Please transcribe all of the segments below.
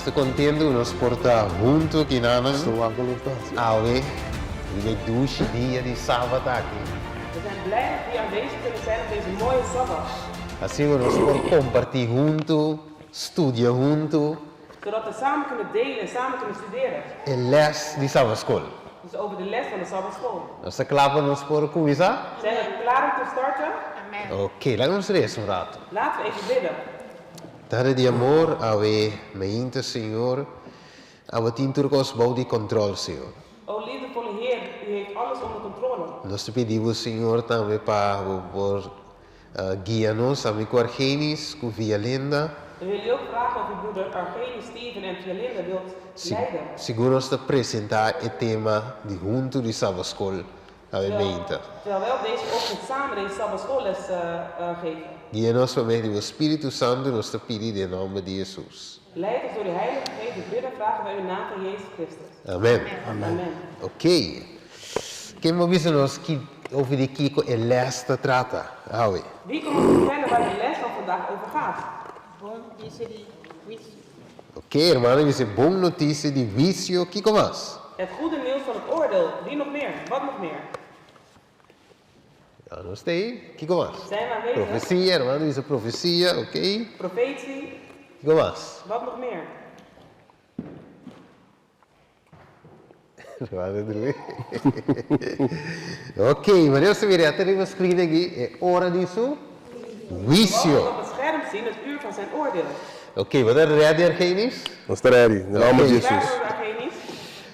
Nos ta contento cu nos por ta hunto aki nanan awe riba e dushi dia di Sabat aki. We zijn blij dat we hier aanwezig kunnen zijn op deze mooie Sabbat. Asina cu nos por comparti hunto, studia hunto. Zodat we samen kunnen delen en samen kunnen studeren. E les di Sabbatschool. Dus over de les van de Sabbatschool. Nos ta kla pa nos por kuminsá? Zijn we klaar om te starten? Oké, laga nos resa un ratu. Laten we even bidden. Tata di amor, awe mainta, Señor, abo tin tur kos bou di kòntròl, Señor. O liefdevolle Heer, U heeft alles onder controle. Nos ta pidi bo, Señor, tambe pa bo por guia nos, ami ku Argenis, ku Vialinda. We willen U ook vragen of U broeder Argenis, Steven en Vialinda wilt leiden. Sigur nos ta presentá e tema di huntu di Sabbatschool awe meinta. Terwijl wij op deze ochtend samen deze Sabbatschoolles geven. Guia nos pa medio di bo Spiritu Santu, nos ta pidi den nomber di Hesus. Leid ons door uw Heilige Geest, dit bidden en vragen wij u in naam van Jezus Christus. Amen. Amen. Ok. Ken bo bisa nos ki over di kiko e les ta trata awe? Wie kan ons vertellen waar de les van vandaag over gaat? Bon notisia di huisio. Ok, hermano bisa bon notisia di huisio, kiko mas? Het goede nieuws van het oordeel, wie nog meer? Wat nog meer? Ya nos ta ei, kiko mas? Zijn we aanwezig? Profesia, hermano bisa profesia, ok. Profetie. Kiko mas? Wat nog meer? Ok, wanneer nos mira ata riba screen aki, e ora di su huicio. Wat we op het scherm zien, het uur van zijn oordeel. Ok, bo ta ready Argenis? Nos ta ready, den nomber di Klaar Jesus. broeder Argenis?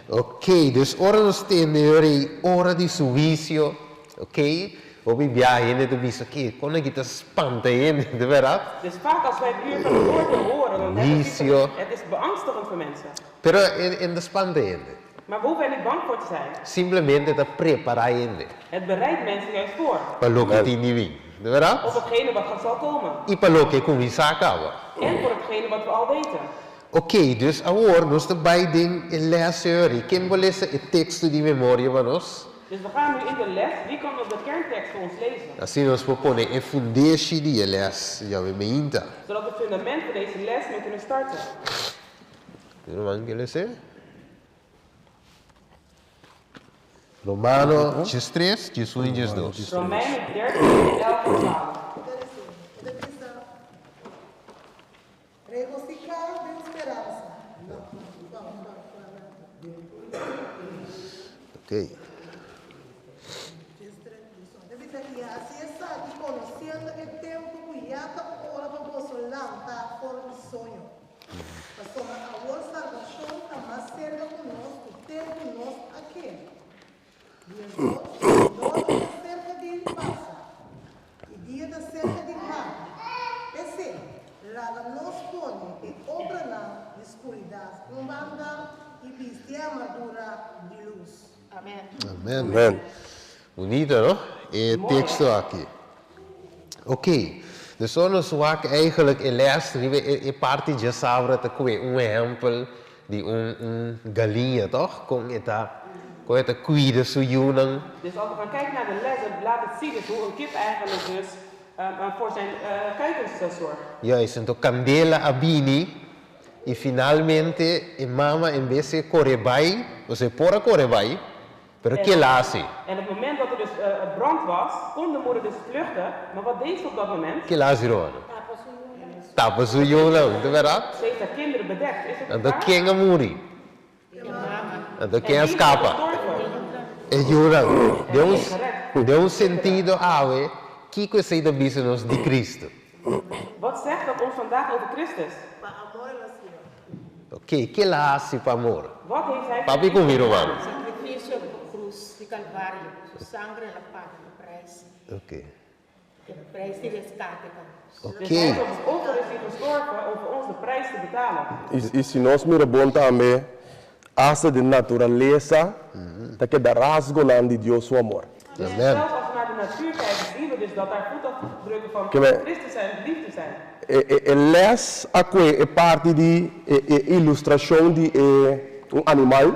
Ok, dus ora nos tende e ora ei, ora di su huicio, ok, hopi biaha hende ta bisa, ok, kon aki ta spanta hende, de berdad? Dus vaak als wij het uur van het oordeel horen, dan hebben we zoiets van, Huicio. het is beangstigend voor mensen. Pero e no ta spanta hende. Maar we hoeven er niet bang voor te zijn. Simplemente ta prepará hende. Het bereidt mensen juist voor. Pa loke tin di bin. De berdad? Op hetgene wat gaat zal komen. I pa loke kuminsá kaba. En voor hetgene wat we al weten. Oké, dus awor nos ta bai den e les señor. Ken bo lesa e teksto di memoria pa nos? Dus we gaan nu in de les. Wie kan de kerntekst voor ons lezen? Asina nos por pone e fundeshi di e les djawe meinta. Zodat we het fundament voor deze les mee kunnen starten. Ruman ke lese? Romano 13, 11 i 12. Romeinen 13, 11 en 12. Ta bisa, Regosihá den speransa. Oké. Ta bisa, I hasi esaki konosiendo e tempu ku ya ta ora pa boso lanta for di soño. Pasobra awor salbashon ta mas serka ku nos ku tempu nos a kere. 12, Nochi ta serka di pasa, i dia ta serka di mata. P'esei, laga nos pone e obranan di skuridat un banda i bisti e armadura di lus. Amen. Amen. Bunito, no? E teksto aki. Ok, dus ora nos wak eigenlijk e les riba e parti djasabra ta kue un ehempel di un un galiña toch? Kon e ta kon e ta kuida su yunan. Dus als we gaan kijken naar de les, dan laat het zien dus hoe een kip eigenlijk dus voor zijn kuikens zorgt. Juist, anto kandela a bini i finalmente e mama en bes e kore bai, osea e por a kore bai, Pero ke la hasi? En op het moment dat er dus brand was, kon de moeder dus vluchten, maar wat deed ze op dat moment? Ke la hasi Roana? Tapa su yunan, ta berdad? Ze heeft haar kinderen bedekt, is dat niet Anto waar? ken a muri? Anto En ken a wie is er skapa? gestorven? E yunan. Den un, den un sentido awe, kiko esei ta bisa nos di Cristo? Wat zegt dat ons vandaag over Christus? Pa amor el a sira. Oké, ke el a hasi pa amor? Wat heeft hij voor Papia ku mi, ruman. Sakrifisio riba krus di Kalvario, su sangre el a paga e prijs. Oké. E prijs di reskate pa nos. Oké. Dus hij is op het offer is hij gestorven om voor ons de prijs te betalen. I si nos mira bon tambe, asta den naturalesa ta keda rasgonan di Dios su amor. Dus Amen. zelfs als we naar de natuur kijken, zien we dus dat daar voetafdrukken van Keme- Christus zijn liefde zijn. E les a kue e parti di e ilustrashon di e un animal.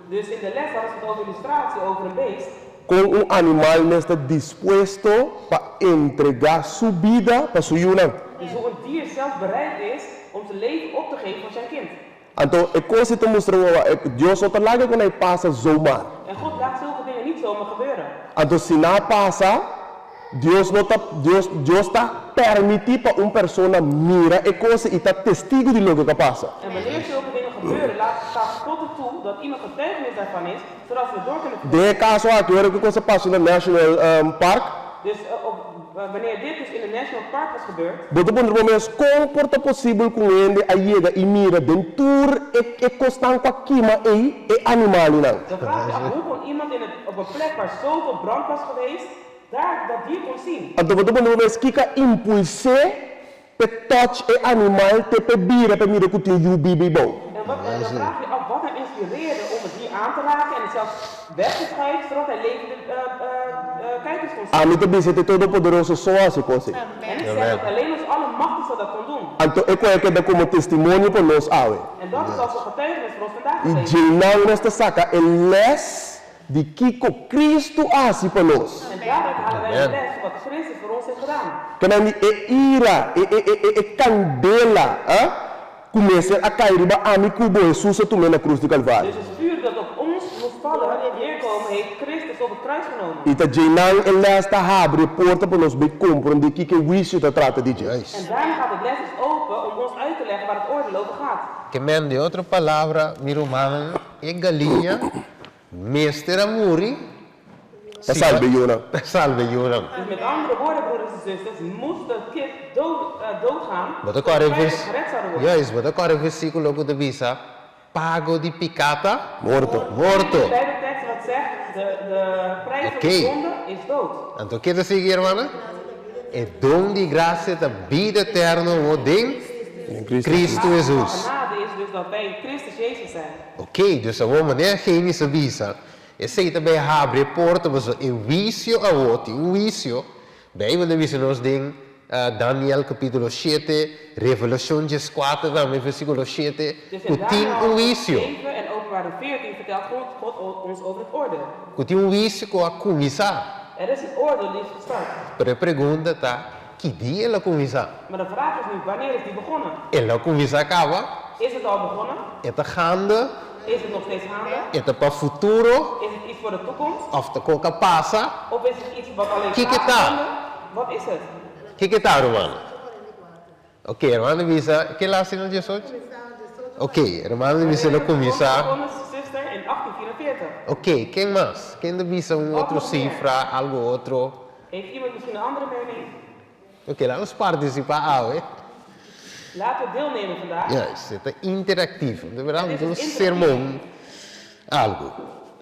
Dus in de les hadden ze het over illustratie over een beest. Kon un animal mes ta dispuesto pa entregá su bida pa su yunan. Dus hoe een dier zelf bereid is om zijn leven op te geven voor zijn kind. Anto e kos ei ta mustra bo Dios no ta laga ku nan pasa zomaar. En God laat zulke dingen niet zomaar gebeuren. Anto si nan a pasa, Dios no ta Dios Dios ta permití pa un persona mira e kos ei i ta testigu di loke ku a pasa. En wanneer zulke dingen gebeuren, laat staat God het toe dat iemand getuigenis daarvan is, zodat ze het door kunnen Den e vertellen. kaso aki, ora ku e kos a pasa na National Park, Dus op, wanneer dit dus in het National Park was gebeurd, Bo ta puntra bo mes, Kon por ta posibel ku un hende a yega i mira den tur e e kosnan ku a kima ei e animalinan? Dan vraag je af, hoe kon iemand in het, op een plek waar zoveel brand was geweest, daar dat dier kon zien? Anto bo ta puntra bo mes, Kiko a impuls'é p'e touch e animal te p'e bira p'e mira ku tin yu biba ei bou? En wat, en dan vraag je af wat hem inspireerde om het dier aan te raken en het zelfs weg te schuiven zodat hij levende kuikens kon zien. Ami ta bisa te Todopoderoso so a hasi kos ei. En ik zeg dat alleen ons Allemachtigste dat kon doen. Anto e koe a keda komo testimonio pa nos awe. En dat is als een getuigenis voor ons vandaag I gebleven. djeinan nos ta saka e les di kiko Kristu a hasi pa nos. En daaruit halen wij de les van wat Christus voor ons heeft gedaan. Kenan di e ira, e e e e kandela, a, ku mester a kai riba ami ku bo Hesus a tum'é na krus di Kalvario. Dus het vuur dat op ons moest vallen, neerkomen, heeft Christus op het kruis genomen. I ta djeinan e les ta habri e porta pa nos bai komprondé kiko e huisio ta trata di dje. En daarom gaat het les dus open om ons uit te leggen waar het oordeel over gaat. Ke men, den otro palabra, mi rumannan, e galiña mester a muri Pa salba e yunan. Pa salba e yunan. Dus met andere woorden, broeders en zusters, moest de kip dood, doodgaan, Bo ta zodat kòrda e wij vers, gered zouden worden. juist, bo ta kòrda e versíkulo ku ta bisa, Pago di piká ta? Morto. Morto. De Bijbeltekst wat zegt, de, de prijs van Oké. de zonde is dood. Anto ke ta sigui, hermana? E don di grasia ta bida eterno wo den Den Cristo Cristo Maar Hesus. genade is dus dat wij in Christus Jezus zijn. Oké, dus awor manera Genesis a bisa, esei ta bay habri e porta pasobra e huisio awor tin un huisio, Bijbel ta bisa nos den Daniel capítulo shete, Revelacion dieskuater tambe versículo shete, Dus ku in tin Daniel un huisio. 7 en Openbaring 14 vertelt God, God ons over het oordeel. Ku tin un huisio ku a kuminsá. Er is een oordeel die is gestart. Pero e pregunta ta, ki dia el a kuminsá? Maar de vraag is nu, wanneer is die begonnen? El a kuminsá kaba? Is het al begonnen? E ta gaande? Is het nog steeds gaande? E ta pa futuro? Is het iets voor de toekomst? Of ta kon a pasa? Of is het iets wat alleen Kiko ta? plaatsvinden? Wat is het? Kiko ta, ruman? Oké, hermano ta bisa, ke las na diesocho? Oké, hermano ta bisa lo kuminsá. Begonnen, zuster, in 1844. Oké, ken mas? Ken ta bisa un Wat otro nog meer? sifra, algo otro? Heeft iemand misschien een andere mening? Oké, laat nos partisipá awe. Laten we deelnemen vandaag. Juist, e ta interactief. De verdad, Het is un dus interactief. sermon, algo.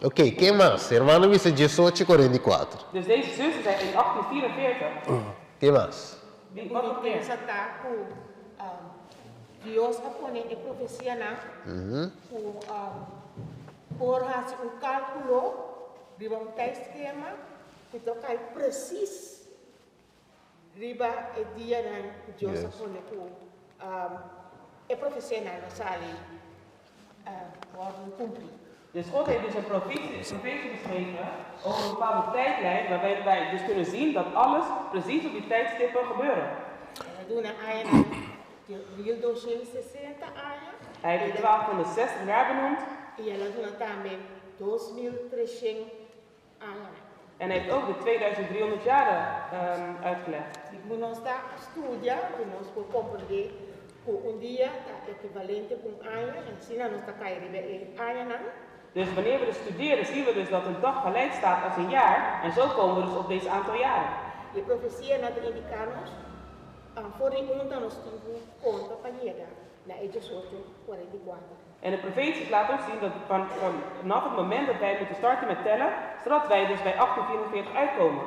Oké, ken mas? Hermano bisa diesocho i kuarenta i kuater. Dus deze zuster zei in 1844. Ken mas? Wie, wat nog meer? Pensa ta ku Dios a pone e profesianan ku por hasi un kálkulo riba un tijdschema ku ta kai presis riba e dianan ku Dios a pone ku e profesianan lo sali wòrdu kumplí. Dus God heeft dus een profetie, profetie geschreven over een bepaalde tijdlijn waarbij wij dus kunnen zien dat alles precies op die tijdstippen gebeuren. El a duna añanan di 1260 aña. Hij heeft de 1260 jaar benoemd. I el a duna tambe 2300 añanan. En hij heeft ook de 2300 jaren uitgelegd. Di ku nos ta studia, ku nos por komprendé ku un dia ta ekivalente ku un aña, en asina nos ta kai riba e añanan. Dus wanneer we dus studeren, zien we dus dat een dag gelijk staat als een jaar. En zo komen we dus op deze aantal jaren. E profesianan ta indiká nos, for di unda nos tin ku konta pa yega na e diesocho kuarenta i kuater. En de profeties laten ons zien dat van, vanaf het moment dat wij moeten starten met tellen, zodat wij dus bij 1844 uitkomen.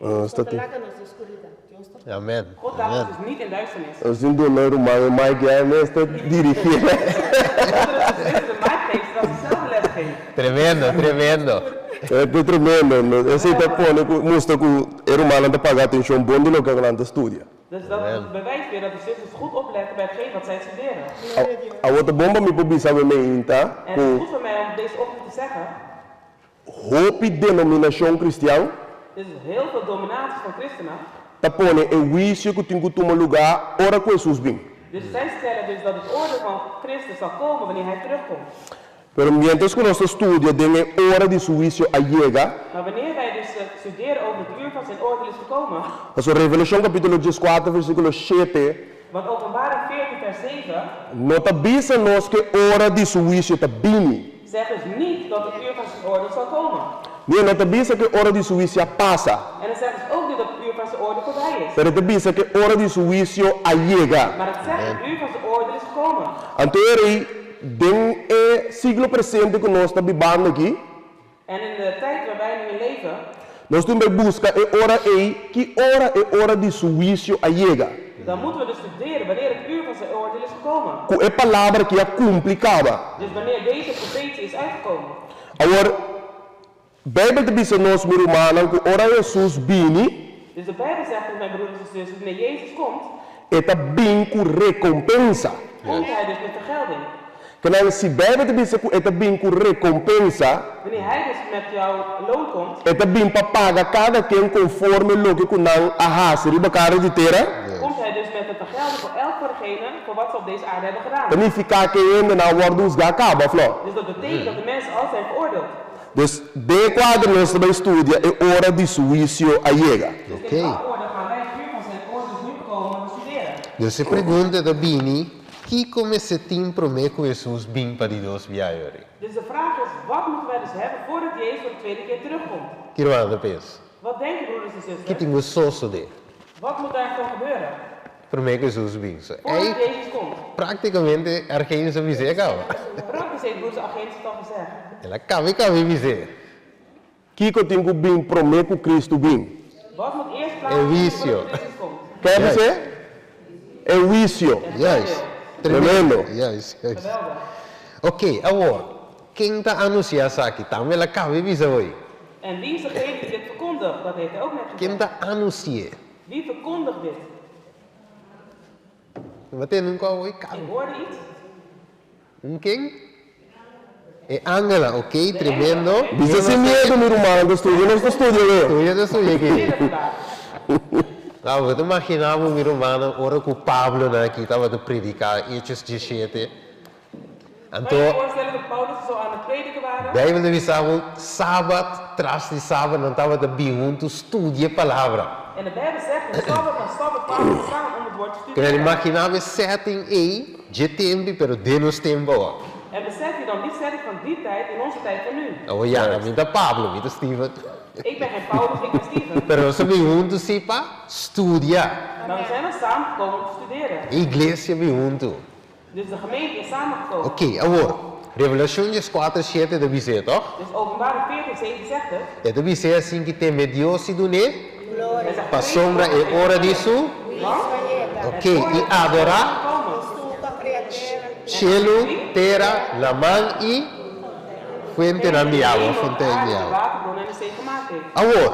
Ah, Dios no ta laga nos den skuridat. Dios ta. Amen. God laat ons Amen. dus niet in duisternis. Nos tin duna ruman e Mike ya e mes ta dirigí. We zullen de zuster de mic geven, zodat ze zelf de les geeft. Tremendo, tremendo. E ta tremendo. Esei ta pone ku mustra ku e rumannan ta paga atenshon bon di loke nan ta studia. Dus dat bewijst weer dat de zusters goed opletten bij hetgeen wat zij studeren. Gloria Dios. Awor ta bon pa mi por bisa bo meinta En het is ku goed voor mij om deze ochtend te zeggen. hopi denominashon kristian Dus heel veel dominaties van christenen ta pone e huisio ku tin ku tuma lugá ora ku Hesus bin. Dus zij stellen dus dat het oordeel van Christus zal komen wanneer hij terugkomt. Pero miéntras ku nos ta studia den e ora di su huisio a yega. Maar wanneer wij dus studeren over het uur van zijn oordeel is gekomen. Pasobra Revelashon kapítulo dieskuater versíkulo shete. Want Openbaring 14 vers 7. No ta bisa nos ku e ora di su huisio ta bini. Zegt dus niet dat het uur van zijn oordeel zal komen. Ni e no ta bisa ku e ora di su huisio a pasa. En het zegt dus ook niet dat het uur van zijn oordeel voorbij is. Pero e ta bisa ku e ora di su huisio a yega. Maar het zegt het uur van zijn oordeel is gekomen. Anto e rei den e siglo presente ku nos ta bibando aki. En in de tijd waar wij nu in leven. Nos tin bai buska e ora ei, ki ora e ora di su huisio a yega. Dan moeten we dus studeren wanneer het uur van zijn oordeel is gekomen. Ku e palabra aki a kumpli kaba. Dus wanneer deze profetie is uitgekomen. Awor, Bijbel ta bisa nos, mi rumannan, ku ora Hesus bini. Dus de Bijbel zegt ons, mijn broeders en zusters, wanneer Jezus komt. E ta bin ku rekompensa. Komt hij dus met vergelding. Kenan, si Bijbel ta bisa ku e ta bin ku rekompensa. Wanneer hij dus met jouw loon komt. E ta bin pa paga kada ken konforme loke ku nan a hasi riba kara di tera. Komt hij dus met een vergelding voor elk voor degene voor wat ze op deze aarde hebben gedaan. Ta nifiká ku e hendenan a wòrdu husgá kaba, òf no? Dus dat betekent dat de mensen al zijn veroordeeld. Dus den e kuadro nos ta bai studia e ora di su huisio a yega. Dus in dat orde gaan wij het uur van zijn oordeel is nu gekomen bestuderen. Dus e pregunta ta bini, Kiko mester tin promé ku Hesus bin pa di dos biaha yori? Dus de vraag is, wat moeten wij dus hebben voordat Jezus voor de tweede keer terugkomt? Ki ruman ta pensa? Wat denken broeders en Ki zusters? tin ku sosodé? Wat moet daarvoor gebeuren? Promé ku Hesus bin. So, Voordat ei Jezus komt. práktikamente Argenis a bis'é kaba. Praktisch heeft broeders Argenis het al gezegd. El a kaba i kaba i bis'é. Kiko tin ku bin promé ku Kristu bin? Wat moet eerst E plaatsvinden huisio. voordat Christus komt? Ke a bis'é? E huisio. Juist. Tremendo. Juist, juist. Geweldig. Oké, awor, ken ta anunsiá esaki? Tambe el a kaba i bisa hoy. En wie is degene die dit verkondigt? Dat heeft hij ook net Ken gezegd. ta anunsi'é? Wie verkondigt dit? Bo tende un kos hoy? Kaba. Ik hoorde iets. Un ken? E angelnan, oké, tremendo. Bisa sin miedo, mi rumannan ta studia, nos ta studia wee. Studia ta studia aki. Studia vandaag. Nou, bo ta imaginá bo, mi rumannan, ora ku Pablonan aki tabata prediká Hechos diesshete. Kan Anto, je je voorstellen dat Paulus zo aan het prediken waren? Bijbel ta bisa bo, Sabat tras di sabat nan tabata bin huntu studia e palabra. En de Bijbel zegt dat Sabbat na Sabbat kwamen ze samen om het woord te Kende studeren. imaginá bo e setting ei dje tempi pero den nos tempu awor. En besef je dan die setting van die tijd in onze tijd van nu. Awor ya, mi ta Pablo, mi ta Steven. Ik ben geen Paulus, ik ben Steven. Pero nos a bin huntu si pa studia. Maar we zijn wel samengekomen om te studeren. E iglesia bin huntu. Dus de gemeente is samengekomen. Oké, awor, Revelashon dieskuater shete ta bis'é, tòg? Dus Openbaring 14, 7 zegt het. E ta bis'é asin ki teme Dios i dun'é Hij zegt, pasobra e ora di su. Oké, i adorá shelu, tera, laman i fuentenan di awa, fontein di awa. Awor,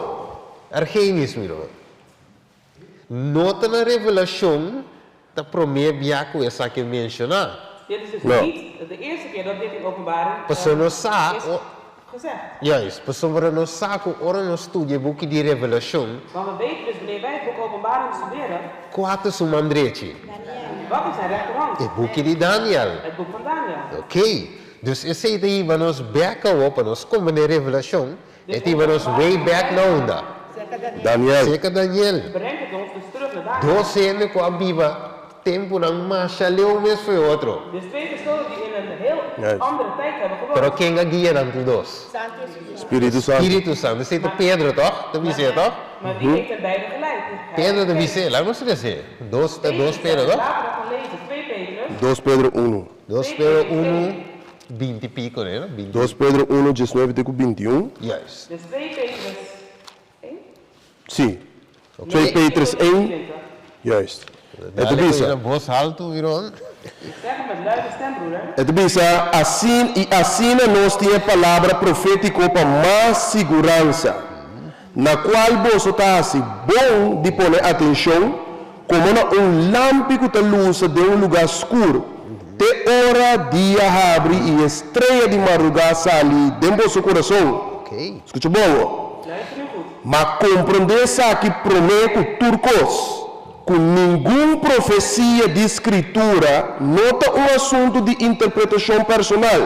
Argenis, mira, No ta na Revelashon ta promé bia ku esaki menshoná. Dit is dus No. niet de eerste keer dat dit in Openbaring Pasobra nos sa, is o- gezegd. Juist, pasobra nos sa ku ora nos studia e buki di Revelashon, Want we weten dus wanneer wij het boek Openbaring studeren, kua ta su man drechi? wat is zijn rechterhand? E buki di Daniel. Het boek van Daniel. Oké, dus esei ta hiba nos bèk awor pa nos komprendé Revelashon, e ta hiba nos way back na unda? Daniel. Serka Daniel. Brengt het ons dus terug naar Daniel. Dos hende ku a biba tempunan masha leu mes for e otro. Dus twee personen die in een heel Juist. andere tijd hebben gewoond. Pero ken a guia nan tur dos? Spiritu Santu. Spiritu Santu. Esei ta Pedro, tòg? Ta bis'é, tòg? Maar wie heeft hen beiden geleid? Pedro ta bis'é. Laga nos lesa. Dos, ta dos Pedro, tòg? Laten we dat dan lezen. 2 Petrus. Dos Pedro unu. Dos Pedro unu, binti piko, no? Binti. Dos Pedro unu, diesnuebe te ku bintiun. Juist. Dus 2 Petrus 1? Sí. Twee Petrus één. Juist. E ta bisa. Bos haltu, Miron. Zeg het met luide stem, broeder. E ta bisa, Asin, i asina nos tin e palabra profétiko pa mas siguransa, na kual boso ta hasi bon di pone atenshon, komo na un lampi ku ta lusa den un lugá skur, te ora dia habri i e strea di marugá sali den boso kurason. Skucha bon awor. Luister nu goed. Ma komprondé esaki promé ku tur kos. ku ningun profesia di Skritura no ta un asuntu di interpretashon personal,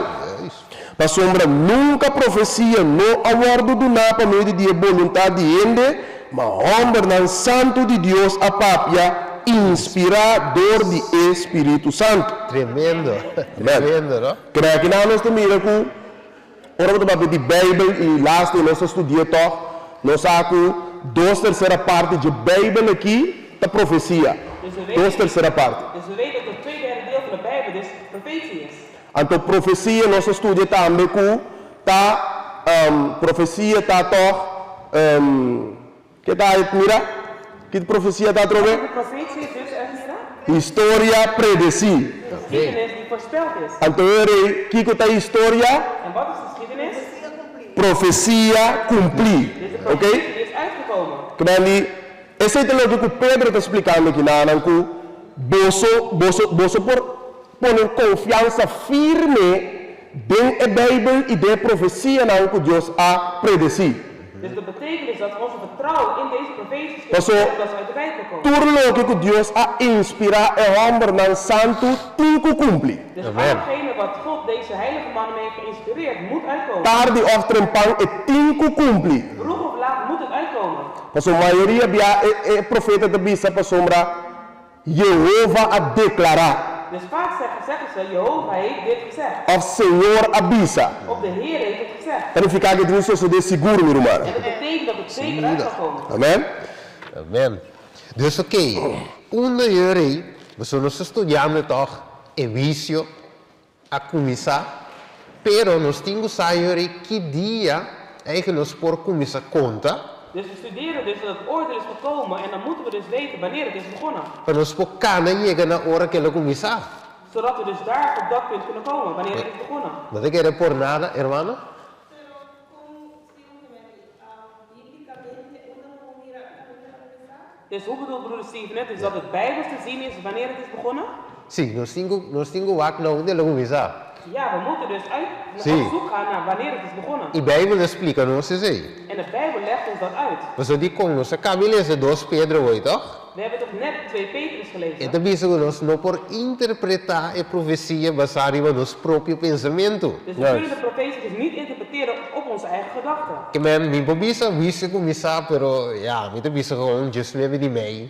pasobra nunka profesia no a wòrdu duná pa medio di e boluntat di hende, ma hòmbernan santu di Dios a papia inspirá dor di e spiritu santu. Tremendo, tremendo, no? Krea kinan nos ta mira ku Ora bo ta papia di Beibel i laatste nos a studi'é tòg, nos sa ku dos tersera parti dje Beibel akí ta profesia. Dos tersera parti. Dus we weten dat twee derde deel van de Bijbel dus profetie is. Anto profesia nos a studia tambe ku ta profesia ta tòg Ke ta mira? Ki profesia ta atrobe? Welke profetie is dus Elmira? Historia predesí. Geschiedenis die voorspeld is. Anto e rei, kiko ta historia? En wat is geschiedenis? Profesia kumplí. Dus de Oké? profetie die is uitgekomen. Kmèndi, esei ta loke ku Pedro ta splikando kinanan ku boso, boso, boso por pone konfiansa firme den e Beibel i den e profesianan ku Dios a predesí. Dus dat betekent dus dat we onze vertrouwen in deze profeties kunnen Paso, stellen dat ze uit de Bijbel komen. tur loke ku Dios a inspirá e hòmbernan santu tin ku kumpli. Dus Amen. allegene wat God deze heilige mannen mee heeft geïnspireerd, moet uitkomen. Tardi òf trempan e tin ku kumpli. Vroeg of laat moet het uitkomen. Paso, mayoria bia e e profeta ta bisa pasobra Yehova a deklará. Dus vaak zeggen, zeggen ze, Jehovah heeft dit gezegd. Òf Señor a bisa. Of de Heer heeft het gezegd. Ta nifiká ku e tin un sosodé sigur, mi ruman. En dat betekent dat het zeker uit zal komen. Amèn. Amèn. Dus oké, unda yori, boso nos ta studiando tòg e wisio a kuminsá, pero nos tin ku sa yori ki dia eigen nos por kuminsá konta. Dus we studeren dus dat het oordeel is gekomen en dan moeten we dus weten wanneer het is begonnen. Pa nos por kana yega na ora ku el a kuminsá. Zodat we dus daar op dat punt kunnen komen, wanneer het is begonnen. No ta kere por nada, hermano? Pero kon Steven ta menti, bíblikamente unda bo mira kaminda a kuminsá? Dus hoe bedoelt broeder Steven het? Dus dat het bijbels te zien is wanneer het is begonnen? Sí, nos tin ku nos tin ku wak na unda el a kuminsá. Ja, we moeten dus uit, Sí. op zoek gaan naar wanneer het is begonnen. I Beibel ta splika nos esei. En de Bijbel legt ons dat uit. Pasobra dikon nos a kaba lesa dos Pedro hoy, tòg? We hebben toch net 2 Petrus E gelezen? ta bisa ku nos no por interpretá e profesia basá riba nos propio pensamentu. Dus we kunnen de profetie dus niet interpreteren op onze eigen gedachten. Ke men, mi por bisa wise kuminsá, pero ya, mi ta bisa gewoon 19 di mei.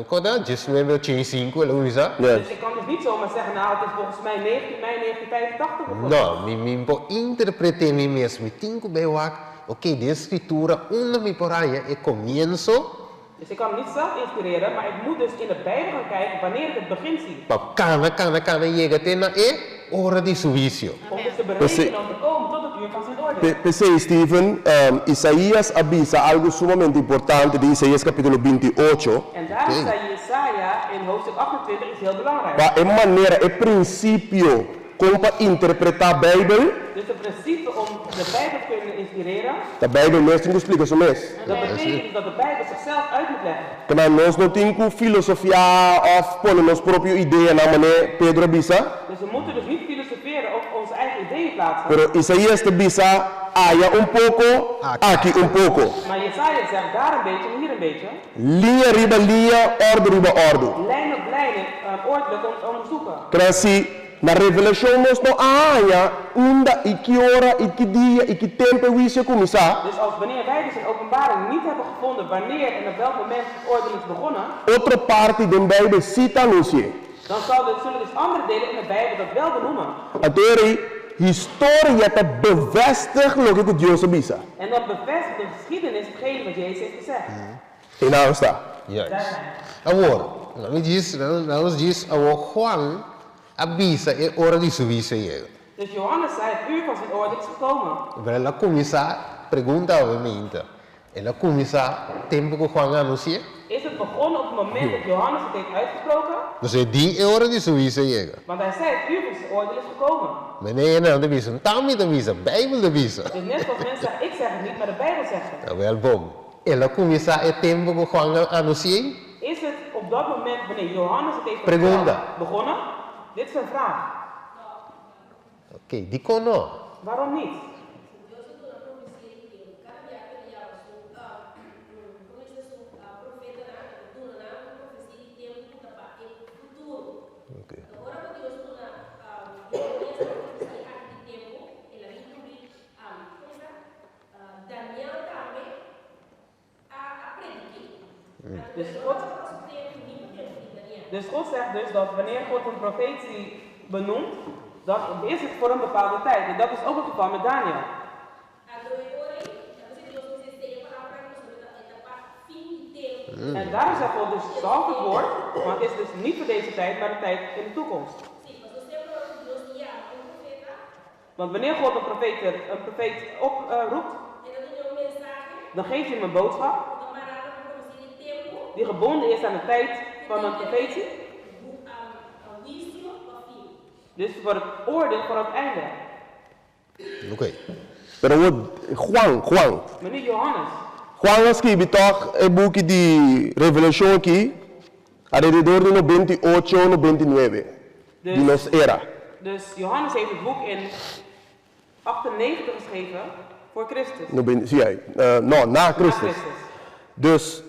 Kon ta? 1985 el a kuminsá. Dus ik kan dus niet zomaar zeggen, nou het is volgens mij 19 mei 1985 begonnen. No, mi mi por interpreté mi mes. Mi tin ku bai wak, oké, den Skritura unda mi por haña e komienso. Dus ik kan het niet zelf inspireren, maar ik moet dus in de Bijbel gaan kijken wanneer ik het begin zie. Pa kana, kana, kana yega te na e ora di su huisio. Om dus te berekenen om te komen tot het uur van zijn oordeel. P'esei, Steven, Isaías a bisa algu sumamente importante den Isaías kapítulo 28. En daarom zei Jesaja in hoofdstuk 28 iets heel belangrijk. Pa e manera, e prinsipio kon pa interpretá Beibel. Dus het principe om de Bijbel te kunnen inspireren. Ta Beibel mes tin ku splika su mes. Dat betekent dus dat de Bijbel zichzelf uit moet leggen. Kna nos no tin ku filosofiá òf pone nos propio ideanan manera Pedro a bisa. Dus we moeten dus niet filosoferen of onze eigen ideeën plaatsen. Pero Isaías ta bisa, Aya un poko, aki un poko. Maar Jesaja zegt daar een beetje en hier een beetje. Liña riba liña, òrdu riba òrdu. Lijn op lijn en ordelijk om te onderzoeken. Kna si na Revelashon nos no a haña unda i ki ora i ki dia i ki tempu e huisio a kuminsá. Dus als wanneer wij dus in Openbaring niet hebben gevonden wanneer en op welk moment het oordeel is begonnen. Otro parti den Beibel sí ta anunsi'é. Dan zal de, zullen dus andere delen in de Bijbel dat wel benoemen. Anto e historia ta bevestig loke ku Dios a bisa. En dan bevestigt de geschiedenis hetgene wat Jezus heeft gezegd. I nan sta. Juist. Awor, laat mi djis, laat nos djis awor Juan a bisa e ora di su huisio yega. Dus Johannes zei het uur van zijn oordeel is gekomen. Pero el a kuminsá, pregunta obviamente, el a kuminsá tempu ku Juan a anunsi'é? Is het begonnen op het moment dat Johannes het heeft uitgesproken? Nos e di e ora di su huisio yega. Want hij zei het uur van zijn oordeel is gekomen. Meneer nan ta bisa, ta mi ta bisa, Bijbel ta bisa. Dus net zoals mensen zeggen, ik zeg het niet, maar de Bijbel zegt het. Awel bon, el a kuminsá e tempu ku Juan a anunsi'é? Is het op dat moment wanneer Johannes het heeft Pregunta. begonnen? Dit is een vraag. Oké, dikon no? Waarom niet? Dus God zegt dus dat wanneer God een profetie benoemt, dan is het voor een bepaalde tijd. En dat is ook het geval met Daniel. En daarom zegt God dus, zalf het woord, maar het is dus niet voor deze tijd, maar de tijd in de toekomst. Want wanneer God een profeet oproept, dan geeft hij hem een boodschap die gebonden is aan de tijd van een profetie. Dus voor het oordeel voor het einde. Oké. Pero Juan, Juan. Maar nu Johannes. Juan a skirbi toch e buki di Revelashon aki alrededor di 98, 99 di nos era. Dus Johannes heeft het boek in 98 geschreven voor Christus. Sí, no, na Christus. Na Christus. Dus,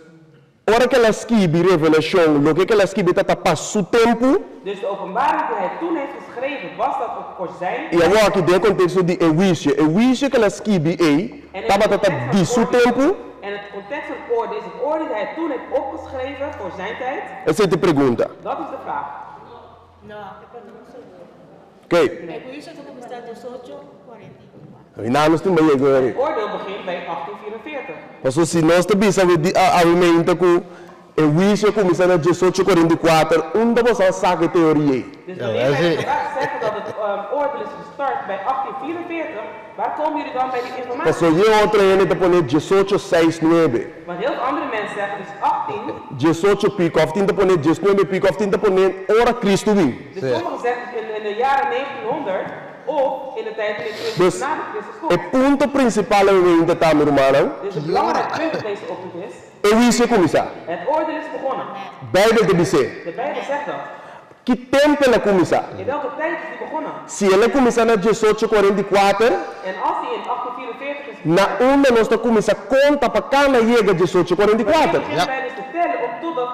ora ku el a skibi Revelashon, loke ku el a skibi ta pa su tempu. Dus de openbaring die hij toen heeft geschreven, was dat ook voor zijn I awor aki den e konteksto di e huisio, e huisio ku el a skibi ei, tabata ta di su tempu. En het context van het oordeel is het oordeel dat hij toen heeft opgeschreven voor zijn tijd. Esei ta e pregunta. Dat is de vraag. No, e pa nos sigur. Oké. E huisio ta kuminsá 1844. I nan nos tin bai yega Het oordeel begint bij 1844. Pasobra si nos ta bisa awe di awe meinta ku e huisio a kuminsá na 1844, unda boso a saka e teoria ei? Dus wanneer wij vandaag zeggen dat het oordeel is gestart bij 1844, waar komen jullie dan bij die informatie? Pasobra e otro hende ta pone diesocho seis nuebe. Want heel veel andere mensen zeggen dus 18. Diesocho pico, of tin ta pone diesnuebe pico, of tin ta pone ora Cristo bin. Dus sommigen zeggen dus in de jaren 1900 of in de tijd wanneer Christus Dus na de Christus komt. e punto principal awe meinta ta, mi rumannan. Dus het belangrijk punt op deze ochtend is. E huisio a kuminsá. Het oordeel is begonnen. Bijbel ta bis'é. De Bijbel zegt dat. Ki tempu el a kuminsá? In welke tijd is die begonnen? Si el a kuminsá na diesocho kuarenta i kuater, En als die in 1844 is na unda nos ta kuminsá konta pa kana yega diesocho kuarenta i Wanneer kuater? beginnen wij dus te tellen om tot dat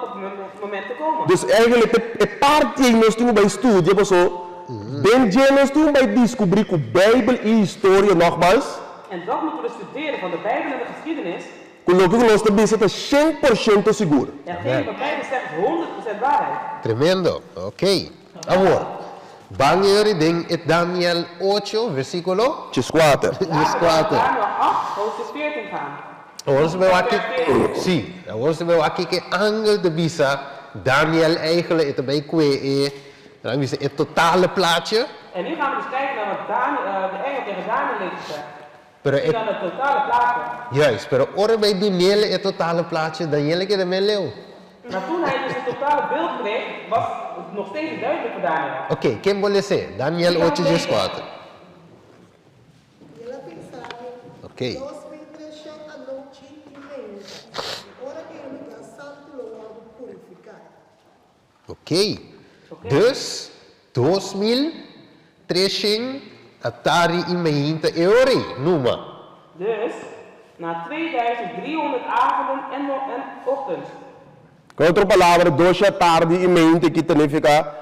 moment te komen? Dus eigenlijk e parti ei nos tin ku bai studia paso den dje nos tin ku bai diskubrí ku Beibel i historia nògmals. En dat moeten we dus studeren van de Bijbel en de geschiedenis. Ku loke ku nos ta bisa ta shen por shento sigur. Hetgeen wat Bijbel zegt is 100% waarheid. Tremendo. Ok. Awor, ban yori den e Daniel ocho, versíkulo. Dieskuater. Dieskuater. Laten we naar Daniel 8, hoofdstuk 14 gaan. Awor nos bai wak ki, sí, awor nos bai wak ki angel ta bisa Daniel eigenlijk e ta bai kue e, nan bisa e totale plaatje. En nu gaan we dus kijken naar wat Daniel, de engel tegen Daniel heeft gezegd. Pero e. Dan het totale plaatje. Juist, pero ora bay dunele e totale plaatje, Daniel keda men leu. Maar toen hij dus het totale beeld kreeg, was het nog steeds niet duidelijk voor Daniel. Oké, ken bo lese? Daniel ocho djes kuater. I el a pensa mi, Oké. 2300 anochi i meinta, ora ku e lugá santu lo wòrdu purifiká. Oké. Dus, 2300 atari i meinta e ora ei, numa. Dus, na 2300 avonden en en ochtends. Ku otro palabra, doshe atardi i meinta ki ta nifiká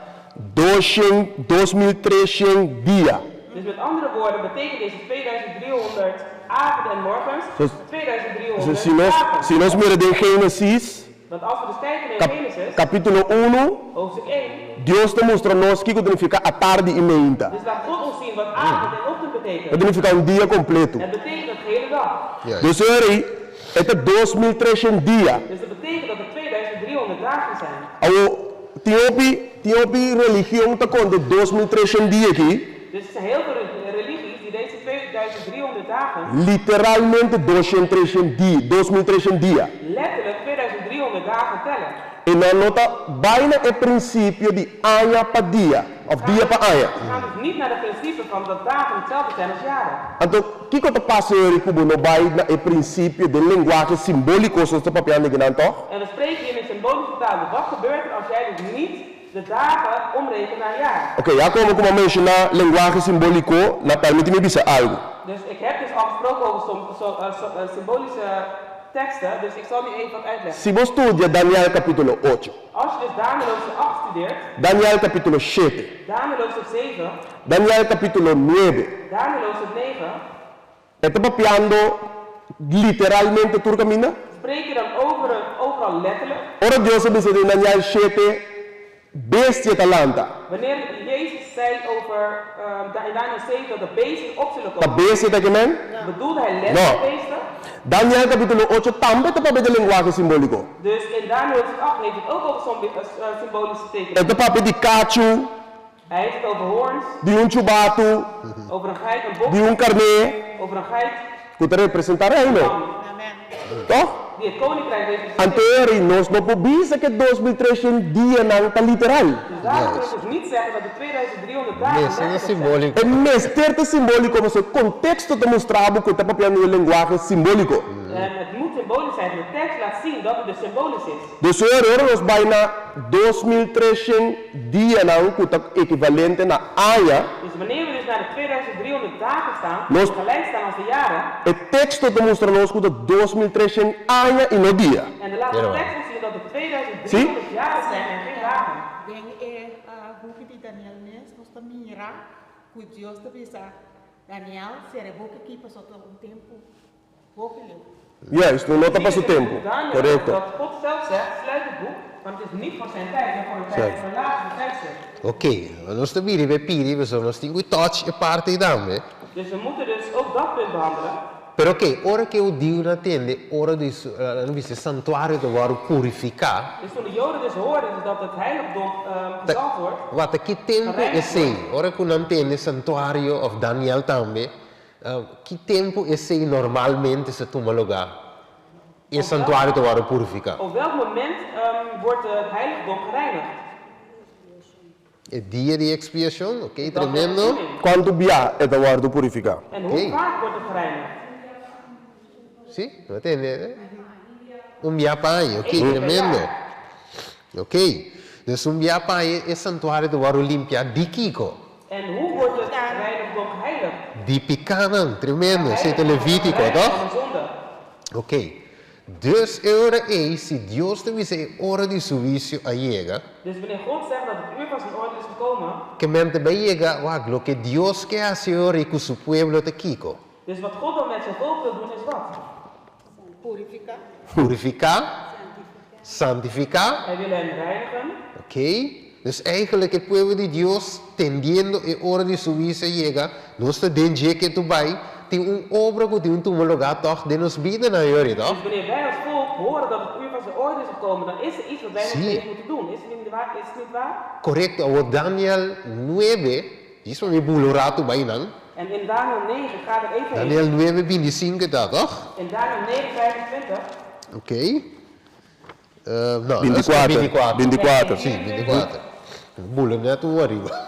doshen, 2300 dia. Dus met andere woorden betekent deze 2300 avonden en morgens, Dus, 2300 si nos, dagen. si nos mira den Génesis, Want als we dus kijken in kap, Genesis, kapítulo unu, hoofdstuk 1, Dios ta mustra nos kiko ta nifiká atardi i meinta. Dus laat God ons zien wat avond en ochtend betekent. E ta nifiká un dia kompleto. Het betekent het gehele dag. Dus ora ei, e ta 2300 dia. Dus dat betekent dat er 2300 dagen zijn. Awor, tin hopi, tin hopi religion ta konta 2300 dia aki. Dus er zijn heel veel religies die deze 2300 dagen. Literalmente 2300 dia, 2300 dia. Letterlijk 2300 dagen tellen. I nan no ta bai na e prinsipio di aña pa dia, òf dia pa aña. Ze gaan dus niet naar het principe van dat dagen hetzelfde zijn als jaren. Anto, kiko ta pasa ora ku bo no bai na e prinsipio den lenguahe simbóliko soos ta papiando akinan, tòg? En we spreken hier in symbolische taal. Dus wat gebeurt er als jij dus niet de dagen omrekent naar jaar? Oké, ya komo ku bo a menshoná lenguahe simbóliko, na permití mi bisa algu. Dus ik heb dus al gesproken over symbolische teksten, dus ik zal nu even wat uitleggen. Si bo studia Daniel capítulo ocho. Als je dus Daniel hoofdstuk 8 studeert. Daniel capítulo shete. Daniel hoofdstuk 7. Daniel capítulo nuebe. Daniel hoofdstuk 9. E ta papiando literalmente tur caminda? Spreek je dan over een, over overal letterlijk. Ora Dios a bisa den Daniel shete, Bestia ta lanta. Wanneer Jezus zei over in Daniel 7 dat de beesten op zullen Ta komen, bestia ta ke men? bedoelde hij No. letterlijk beesten? Daniel kapítulo ocho tambe ta papia di lenguahe simbóliko. Dus in Daniel hoofdstuk 8 heeft het ook over symbolische E tekenen. ta papia di kachu, Hij heeft het over hoorns, di un chubatu, over een geit, een bok, di un karné, over een geit, ku ta representá reino. Amen. Toch? die het koninkrijk representeert. Anto eri nos no por bisa ku e 2300 dianan ta literal. Dus daarom kunnen we dus niet zeggen dat de 2300 dagen Mester ta letterlijk zijn. simbóliko. E mester ta simbóliko pasobra e konteksto ta mustra bo ku e ta papiando di un lenguahe simbóliko. En het moet symbolisch zijn. De tekst laat zien dat het dus symbolisch is. Dus ora ora nos bai na 2300 dianan ku ta ekivalente na aña. Dus wanneer we dus naar de 2300 dagen staan, Nos- die gelijk staan als de jaren, E teksto ta mustra nos ku ta 2300 aña i no dia. en de laat de Ja, tekst ons zien dat het 2300 jaren zijn en geen dagen. Den e buki di Daniel mes, nos ta mira ku Dios ta bisa, Daniel, sera e buki aki pasobra ta un tempu hopi leu. Juist, no ta pa su tempu. Daniel, Korekto. Dat God zelf zegt, sluit het boek, want het is niet voor zijn tijd, maar voor een tijd voor een latere tijdstip. Oké, nos ta bira riba e pidi, pasobra nos tin ku touch e parti ei tambe. Dus we moeten dus ook dat punt behandelen. Pero oké, ora ku e hudiunan a tende ora di su, nan bisa e santuario ta wòrdu purifiká. Dus toen de Joden dus hoorden dus dat het heiligdom gezalfd wordt. Wata ki tempu esei? Ora ku nan tende santuario òf Daniel tambe, ki tempu esei normalmente sa tuma lugá? E santuario ta wòrdu purifiká. Op welk moment wordt het heiligdom gereinigd? E dia di ekspiashon, oké, tremendo. Kuantu bia e ta wòrdu purifiká? En hoe vaak wordt het gereinigd? Sí, no a tende? Un bia pa aña, oké, tremendo. Oké, dus un bia pa aña e santuario ta wòrdu limpiá di kiko? En hoe wordt het heiligdom geheiligd? Di pikánan, tremendo, esei ta Levítiko, tòg? Oké, dus e ora ei, si Dios ta bisa e ora di su huisio a yega. Dus wanneer God zegt dat het uur van zijn oordeel is gekomen. Ke men ta bai yega, wak, loke Dios ke hasi e ora ei ku su pueblo ta kiko? Dus wat God dan met zijn volk wil doen is wat? Purifiká. Purifiká. Santifiká. Hij wil hen reinigen. Oké, dus eigenlijk e pueblo di Dios tendiendo e ora di su huisio a yega, nos ta den dje ke tu bai, tin un obra ku tin un tuma lugá tòg den nos bidanan yori, tòg? Dus wanneer wij als volk horen dat het uur van zijn oordeel is gekomen, dan is er iets wat wij nog Sí. steeds moeten doen. Is het niet waar? Is het niet waar? Korekto, awor Daniel nuebe, djis pa mi bula un ratu bai nan. En in Daniel 9 gaat het even heen. Daniel nuebe bintisinke ta, tòg? In Daniel 9, 25. Oké. No, Bintikuater. 24. Bintikuater. Sí, 24. Bula net un ariba.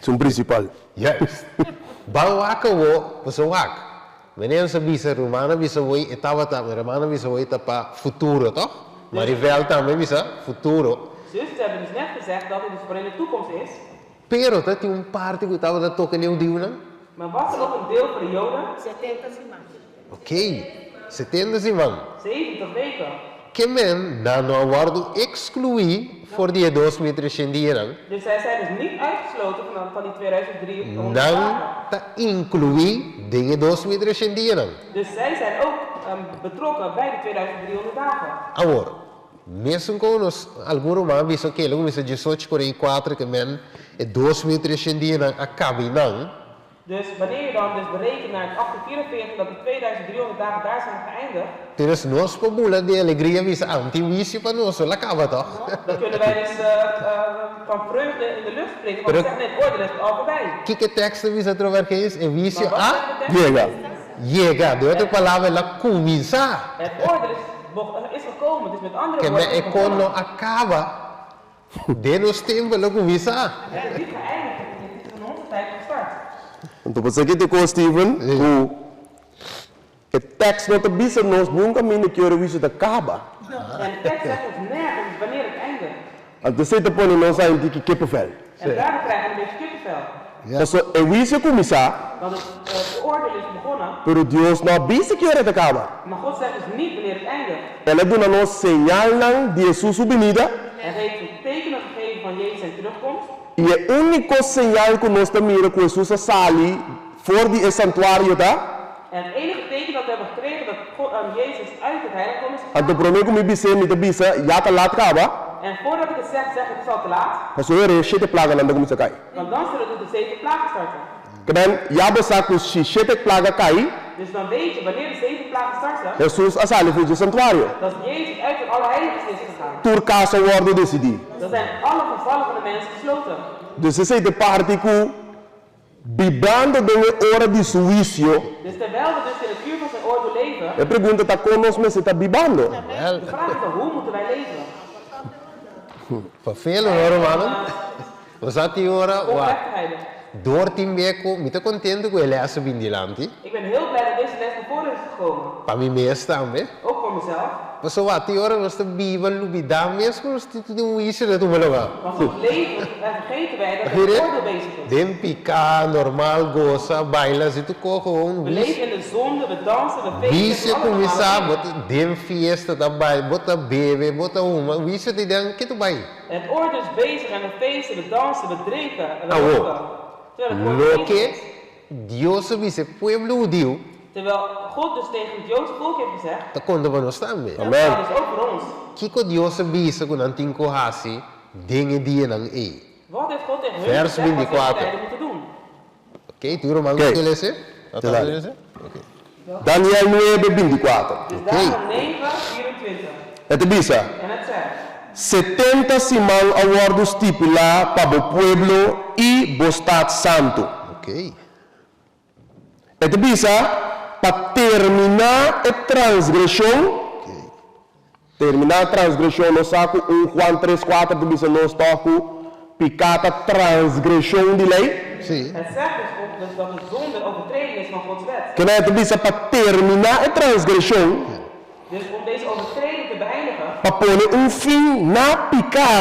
Esun principal. Juist. Ban wak awo, paso wak. Meneer sa bisa, rumannan bisa woi, e tabata, mi hermana bisa woi ta pa futuro, toch? Maribel tambe bisa, futuro. Zuster hebben dus net gezegd dat het dus voor in de toekomst is. Pero ta tin un parti ku tabata toka n'e hudiunan. Maar was er ook een deel voor de Joden? Setenta siman. Oké, setenta siman. 70 weken. Ke men, nan no a wòrdu ekskluí for di e 2300 dianan. Dus zij zijn dus niet uitgesloten van, van die 2300 Nan dagen. ta inkluí den e 2300 dianan. Dus zij zijn ook betrokken bij die 2300 dagen. Awor, mesun ku nos algun ruman a bisa oke, lo kuminsá diesocho kuarenta i kuater ke men e 2300 dianan a kabi nan. Dus wanneer je dan dus berekent naar het 1844 dat die 2300 dagen daar zijn geëindigd. Dus nos por bula di alegria bisa, ah, un tin huisio pa nos, lo a kaba toch? Dan kunnen wij dus van vreugde in de lucht springen, want we zeggen nee, het oordeel is al voorbij. Kiko e tekst ta bisa atrover ke es? E huisio Maar wat a zegt de tekst? Yega. Yega. De otro palabra, el a kuminsá. Het oordeel is, is gekomen, dus met andere Ke woorden, men het e is kon begonnen. no a kaba den nos tempu, el a kuminsá. Het is niet geëindigd, het is in onze tijd gestart. Anto pasobra ki te ko Steven ku e tekst no ta bisa nos niun kaminda ki ora huisio ta kaba. En de tekst zegt ons nergens wanneer het eindigt. Anto esei ta pone nos a henti ki kippenvel. En daardoor krijgen we een beetje kippenvel. Pasobra e huisio a kuminsá. Want het oordeel is begonnen. Pero Dios no a bisa ki ora e ta kaba. Maar God zegt dus niet wanneer het eindigt. El a duna nos señalnan di Hesus su binida. Hij heeft ons tekenen gegeven van Jezus zijn terugkomst. I e úniko señal ku nos ta mira ku Hesus a sali for di e santuario ta. En het enige teken dat we hebben gekregen dat God, Jezus uit het heiligdom is gegaan. Anto promé ku mi bis'é mi ta bisa, Ya ta lat kaba. En voordat ik het zeg, zeg ik, het is al te laat. Pasobra e shete plaganan ta kuminsá kai. Want dan zullen dus de zeven plagen starten. Kmen, ya bo sa ku si shete plaga kai. Dus dan weet je, wanneer de zeven plagen starten. Hesus a sali for dje santuario. Dat Jezus uit het allerheiligste is gegaan. Tur kas a wòrdu desidí. Dan zijn alle gevallen van de mens gesloten. Dus esei ta e parti ku bibando den e ora di su huisio. Dus terwijl we dus in het uur van zijn oordeel leven. E pregunta ta kon nos mester ta bibando? De vraag is dan, hoe moeten wij leven? Pa velo no rumannan. Bo sa tin ora wak door tin be ku mi ta kontento ku e les a bin dilanti. Ik ben heel blij dat deze les naar voren is gekomen. Pa mi mes tambe. Ook voor mezelf. Pasobra wak tin ora nos ta biba lubidá mes ku nos tin un huisio na tuma lugá. Want soms leven en vergeten wij dat er een oordeel bezig is. Den piká, normal, gosa, baila, si tu kohe gewoon We leven in de zonde, we dansen, we feesten, Huisio alle normale kuminsá, dingen. bo ta den fiesta ta bai, bo ta bebe, bo ta huma, huisio ta den ke tu bai? Het oordeel is bezig en we feesten, we dansen, we drinken en we Awor, roken. Terwijl het oordeel bezig loke is. Dios a bisa e pueblo hudiu. Terwijl God dus tegen het Joodse volk heeft gezegd. Ta konta pa nos tambe. Dat geldt dus ook voor ons. Kiko Dios a bisa ku nan tin ku hasi den e dianan ei? Wat heeft God tegen hun Vers gezegd wat ze in die 24. tijden moeten doen? Oké, tur ruman Oké. ku lese? Te dale. Lese? Oké. Daniel nuebe, bintikuater. Dus Oké. Daniel 9, 24. E ta bisa. En het zegt. Setenta siman a wòrdu stipulá pa bo pueblo i bo stat santu. Oké. E ta bisa, Pa terminá e transgreshon. Terminá transgreshon, nos sa ku un Juan tres kuater ta bisa nos tòg ku piká ta transgreshon di lei. Sí. Het zegt dus ook dus dat de zonde een overtreding is van Gods wet. Kena e ta bisa pa terminá e transgreshon. Dus om deze overtreding te beëindigen. Pa pone un fin na piká.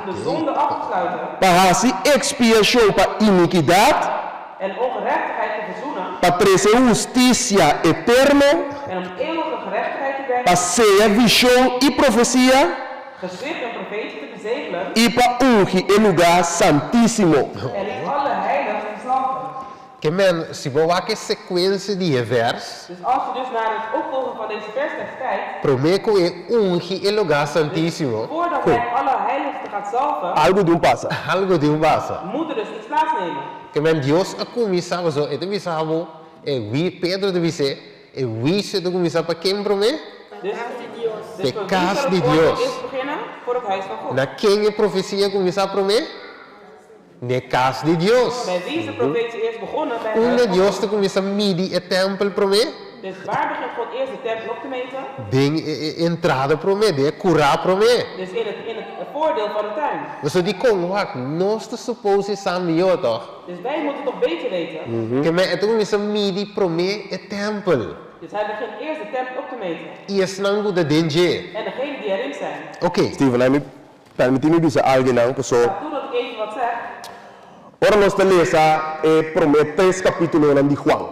Dus om de zonde af te sluiten. Pa hasi ekspiashon pa inikidat. En ongerechtigheid te verzoenen. Pa trese hustisia eterno. En om eeuwige gerechtigheid te brengen. Pa seya vishon i profesia. Geschrift en profetie te bezegelen. I pa ungi e lugá santísimo. En het allerheiligst te zalven. Ke men, si bo wak e sekuensia di e vèrs. Dus als je dus naar het opvolgen van deze verstekst kijkt. Promé ku e ungi e lugá santísimo. Dus voordat hij het allerheiligste gaat zalven. Algu di un pasa. Algu di un pasa. Moet er dus iets plaatsnemen. Ke men Dios a kuminsá, pasobra e ta bisa bo, e wi, Pedro ta bis'é, e huisio ta kuminsá pa ken promé? Dus, P'e kas di Dios. Na ken e profesia a kuminsá promé? N'e kas di Dios. Unda Dios ta kuminsá midi e tèmpel promé? Den e entrada promé, den e kurá promé. Pasobra dikon? Wak, nos ta supose sa mihó, tòg? Ke men e ta kuminsá midi promé e tèmpel. I esnan ku ta den dje. Oké. Steven, ai mi permití mi bisa algennan, paso ora nos ta lesa e promé tres kapítulonan di Juan.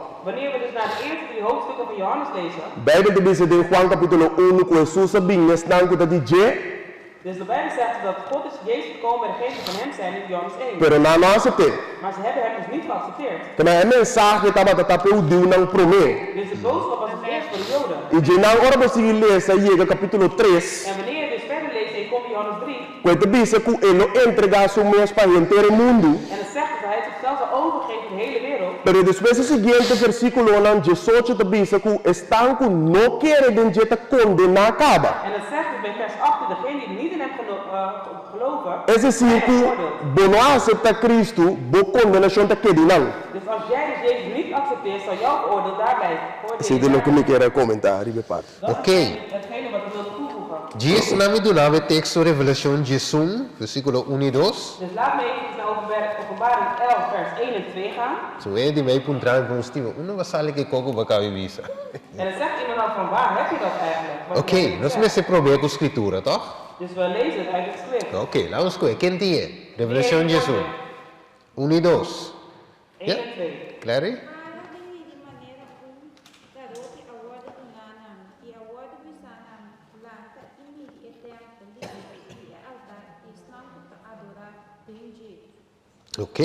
Beibel ta bisa den Juan kapítulo unu ku Hesus a bin n'esnan ku ta di dje. Dus de Bijbel zegt dat God is Jezus gekomen bij degenen die van hem zijn in Johannes 1. Pero nan no a asept'é. Maar ze hebben hem dus niet geaccepteerd. Kema e mensahe tabata ta p'e hudiunan promé. Dus de boodschap was dus eerst voor de Joden. I dje nan ora bo sigui lesa yega kapítulo tres. En wanneer je dus verder leest en je komt in Johannes 3. Ku e ta bisa ku e lo entregá su mes pa henter e mundu. En het zegt dat hij zichzelf zal overgeven voor de hele wereld. Pero despues e siguiente versíkulonan diesocho ta bisa ku esnan ku no kere den dje ta kondená kaba. En het zegt dus bij vers 18, degenen die niet in hem geloven, Es desir zijn ku veroordeeld. bo no a aseptá Kristu, bo kondenashon ta keda nan. Dus als jij dus Jezus niet accepteert, zal jouw veroordeel daar blijven. Esei ta loke mi kier a komentá riba e parti. Dat is Oké. hetgene wat ik wilde toevoegen. Djis na mi duna bo e teksto Revelashon 11, versíkulo un i dos. Dus laat me even naar Openbaring 11, vers 1 en 2 gaan. So e di mei puntra mi pon Steven, unda bo a sali ku e koko bo a kabi bisa? En dan zegt iemand dan van waar heb je dat eigenlijk? Wat Oké, je nos zegt. mester prob'é ku Skritura, tòg? Dus we lezen het uit het schrift. Oké, laat ons koe. Ken tin e? Revelashon 11, un i dos. 1 Ja? en 2. Clary? Mara di midi manera un garoti a wòrdu duná na mi, i a wòrdu bisá na mi, Lanta i midi e tèmpel i e altar i esnan ku ta adorá den dje. Ok,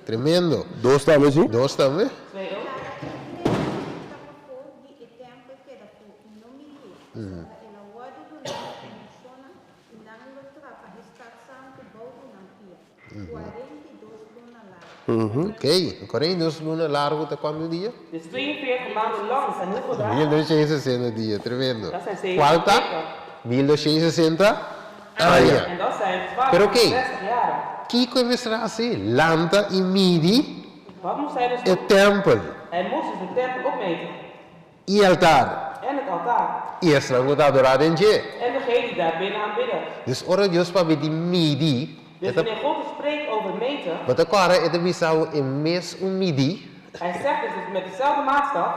tremendo. Dos tambe, si? Dos tambe. 2 ook. Laga e tèmpel ku ta pafó di e tèmpel keda afó i no midié. Ok, 42 luna largu ta kuantu dia? Dus 42 maanden lang zijn hoeveel dagen? 1260 dia, tremendo. Dat zijn 7 Kual ta? weken. 1260 aña. En dat zijn Pero oké, 1260 jaren. kiko e mester hasi? Lanta i midi Wat moest hij dus e doen? tèmpel Hij moest dus de tempel opmeten. i altar En het altaar. i esnan ku ta adorá den dje. En degene die daar binnen aanbidden. Dus ora Dios papia di midi, Dus e ta wanneer God dus spreekt over meten, bo ta kòrda e ta bisa bo e mes un midi hij zegt dus dat met dezelfde maatstaf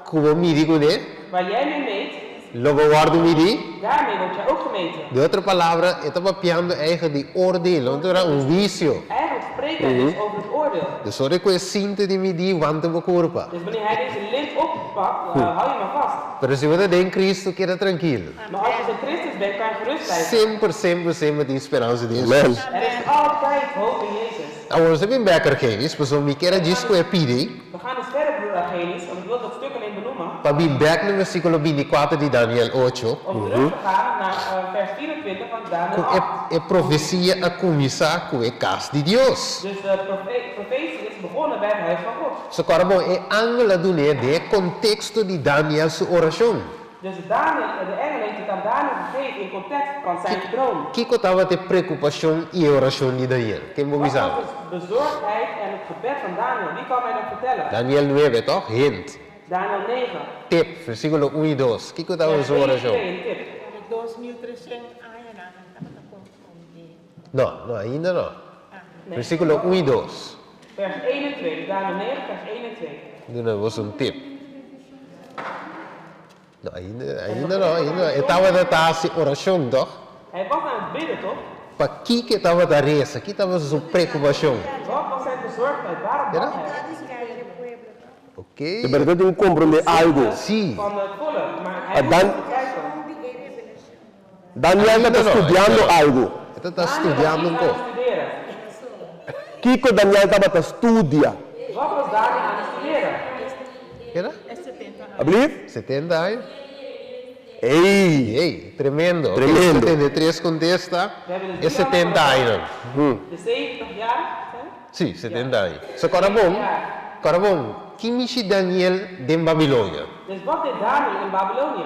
ku bo midi kuné, waar jij mee meet, lo bo wòrdu midí. daarmee word jij ook gemeten. De otro palabra, e ta papiando eigen di oordeel, want ora un huisio. Eigenlijk spreekt hij dus over het oordeel. Dus ora ku e sinta di midí, wanta bo kurpa. Dus wanneer hij deze lint oppakt, hou je maar vast. Pero si bo ta den Cristo, keda trankil. Maar als je dus in Christus bent, kan je gerust blijven. Semper, semper, semper tin speransa den Amen. Jesus. Er is altijd hoop in Jezus. Awor nos ta bin bek Argenis, pasobra mi kier a djis ku e pidi. We gaan dus verder, broer Argenis, want ik wil dat stuk alleen benoemen. Pa bin bek na versíkulo bintikuater di Daniel ocho. Om terug te gaan naar vers 24 van Daniel Ku 8. e profesia a kuminsá ku e kas di Dios. Dus de profetie is begonnen bij het huis van God. So kòrda bon, e angel a dun'é den e konteksto di Daniel su orashon. Dus Daniel, de engel heeft het aan Daniel gegeven in context van zijn droom. Kiko tabata e preokupashon i e orashon di Daniel? Ken bo Wat bisa was mi? de bezorgdheid en het gebed van Daniel? Wie kan mij dat vertellen? Daniel nuebe, tòg? Hint. Daniel 9. Tip, versíkulo un i dos. Kiko tabata Vers su 1 en orashon? 2, een tip. De 2300 añanan nan tabata konfundí. No, no, ainda no. Nee. Versíkulo un i dos. Vers 1 en 2, dus Daniel 9, vers 1 en 2. Duna bos un tip. No, ainda, ainda no, ainda no. E tabata ta hasi orashon, toch? Hij was aan het bidden, toch? Pakiko e tabata resa? Ki tabata su preokupashon? Wat was zijn bezorgdheid? Waarom Era? bad hij? Ok. De berdad tin ku komprondé algu. Sí. Van het volk, maar hij A moest Dan, begrijpen. Daniel Ainda ta no, studiando ainda no. algu. E ta Daniel was studiando iets un aan het kos. studeren. Kiko Daniel tabata studia? Wat was Daniel aan het studeren? Era? Ablief? 70 aña. Ey! Ey, tremendo. Tremendo. 73 contesta We hebben e dus drie 70 antwoorden. añanan. De 70 jaar zijn? Sí, 70 aña. So kòrda bon, kòrda bon, ki mishi Daniel den Babilonia? Dus wat deed Daniel in Babylonië?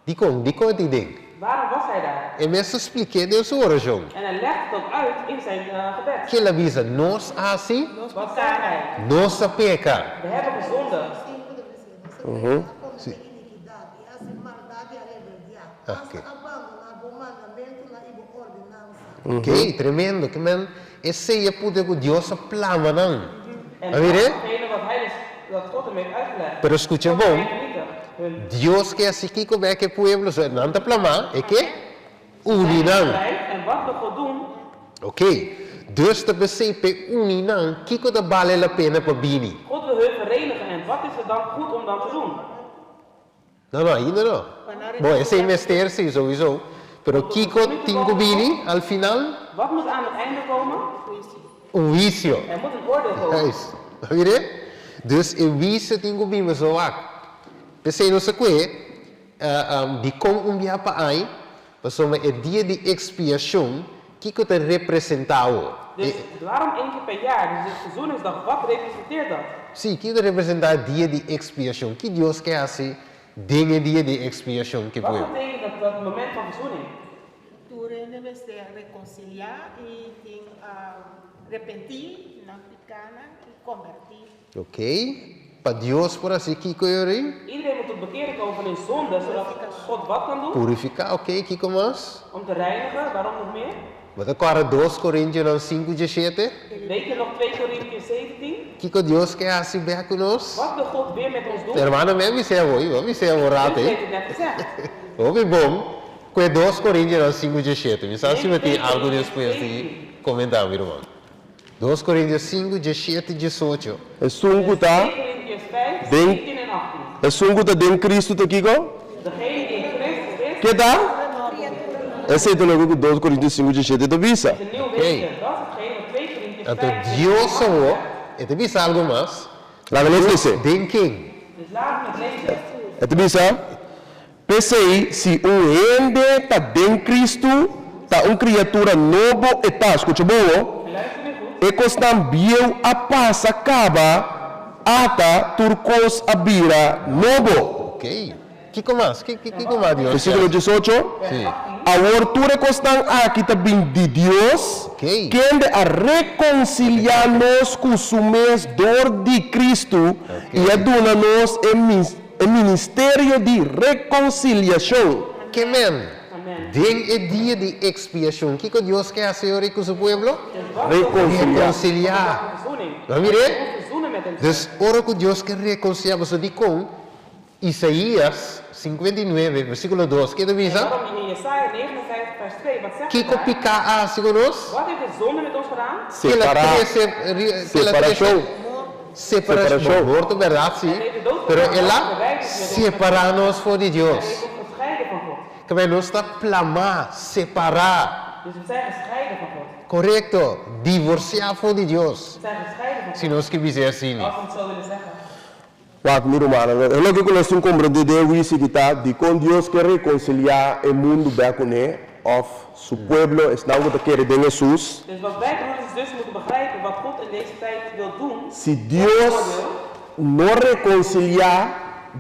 Dikon? Dikon e tin den? Waarom was hij daar? E mes ta splik'é den su orashon. En hij legt het ook uit in zijn gebed. Ke el a bisa? Nos a hasi? Wat zei hij? Nos a peka. We hebben gezondigd. Sí. Oké. Oké, tremendo. Ke men esei e punto ku Dios a plama nan. En A mir'é? dat is hetgene wat hij dus, dat God hem heeft uitgelegd. Pero skucha God bon. heeft vernietigd hun. Dios ke hasi kiko bek e pueblo, so nan ta plamá, e ke uni nan. En wat wil God doen? Oké, dus ta p'esei p'e uni nan, kiko ta bale la pena pa bini? God wil hun verenigen en wat is er dan goed om dan te doen? No, no, ainda no. Bon, esei mester si, souiso. Pero kiko tin ku bini al final? Wat moet aan het einde komen? Un huisio. Er moet een oordeel komen. Juist. Mire? Dus e huisio tin ku bini pasobra wak. P'esei nos a kue dikon un biaha pa ai, pasobra e dia di ekspiashon, kiko ta representá awo? Dus waarom één keer per jaar? Dus de verzoeningsdag, wat representeert dat? Sí, kiko ta representá e dia di ekspiashon? Ki Dios ke hasi den e dia di ekspiashon ke Wat pueblo? betekent dat, dat moment van verzoening? Tur hende mester rekonsiliá i tin repentí nan pikánan i kombertí. Ok, pa Dios por hasi kiko e ora ei? Iedereen moet tot bekering komen van hun zonde, zodat God wat kan doen? Purifiká, ok, kiko mas? Om te reinigen, waarom nog meer? Bo ta kòrda dos Korintionan sinku djeshete? Weet je nog 2 Korintiërs 17? Kiko Dios ke hasi bek ku nos? Wat wil God weer met ons doen? Hermano, mi a bis'é awor, mi a bis'é awor rato Dit ei. heeft het net gezegd. Hopi bon ku e dos Korintionan sinku djeshete. Mi sa si mi tin algu despues di komentá, mi ruman. Dos Korintios sinku, djeshete, djesocho. Esun ku ta 2 Korintiërs 5, den 17 en 18. Esun ku ta den Kristu ta kiko? Degene die in Christus is, Ke ta? Esei ta loke ku dos Korintios sinku, djeshete ta bisa. is een nieuw Oké. wezen. Dat is hetgene wat 2 Korintiërs Anto 5, Dios awor, e ta bisa algu mas. Laga nos lese. Den ken? Dus laten we het lezen. E ta bisa, P'esei, si un hende ta den Kristu, ta un kriatura nobo e ta. Skucha bon, ho. En luister nu goed. E kosnan bieu a pasa kaba, ata tur kos a bira nobo. Ok. Kiko mas? Kiko mas Dios ke Versíkulo hasi? diesocho, Sí. Awor tur e kosnan aki ta bin di Dios, Ok. kende a rekonsiliá nos ku su mes dor di Kristu Ok. i a duna nos e e ministerio di rekonsiliashon. Ke men, den e dia di ekspiashon, kiko Dios ke hasi ora ku su pueblo? Rekonsiliá. Rekonsiliá. Bo a mir'é? Dus, ora ku Dios ke rekonsiliá, boso dikon? Isaías 59, versíkulo 2, ke ta bisa? Kiko piká a hasi ku nos? Ke la trese, ke la trese Separashon. Morto bèrdat si, pero el a separá nos for di Dios. Kebei nos ta plamá, separá. Korekto, divorsiá for di Dios, si nos ke bis'é asina. Wak, mi rumannan, e loke ku nos tin komprendé den e huisio aki ta dikon Dios ke rekonsiliá e mundu bèk kuné, òf Su pueblo, esnan ku ta kere den Hesus. Dus wat wij broeders en zussen moeten begrijpen wat God in deze tijd wil doen, Si Dios no rekonsiliá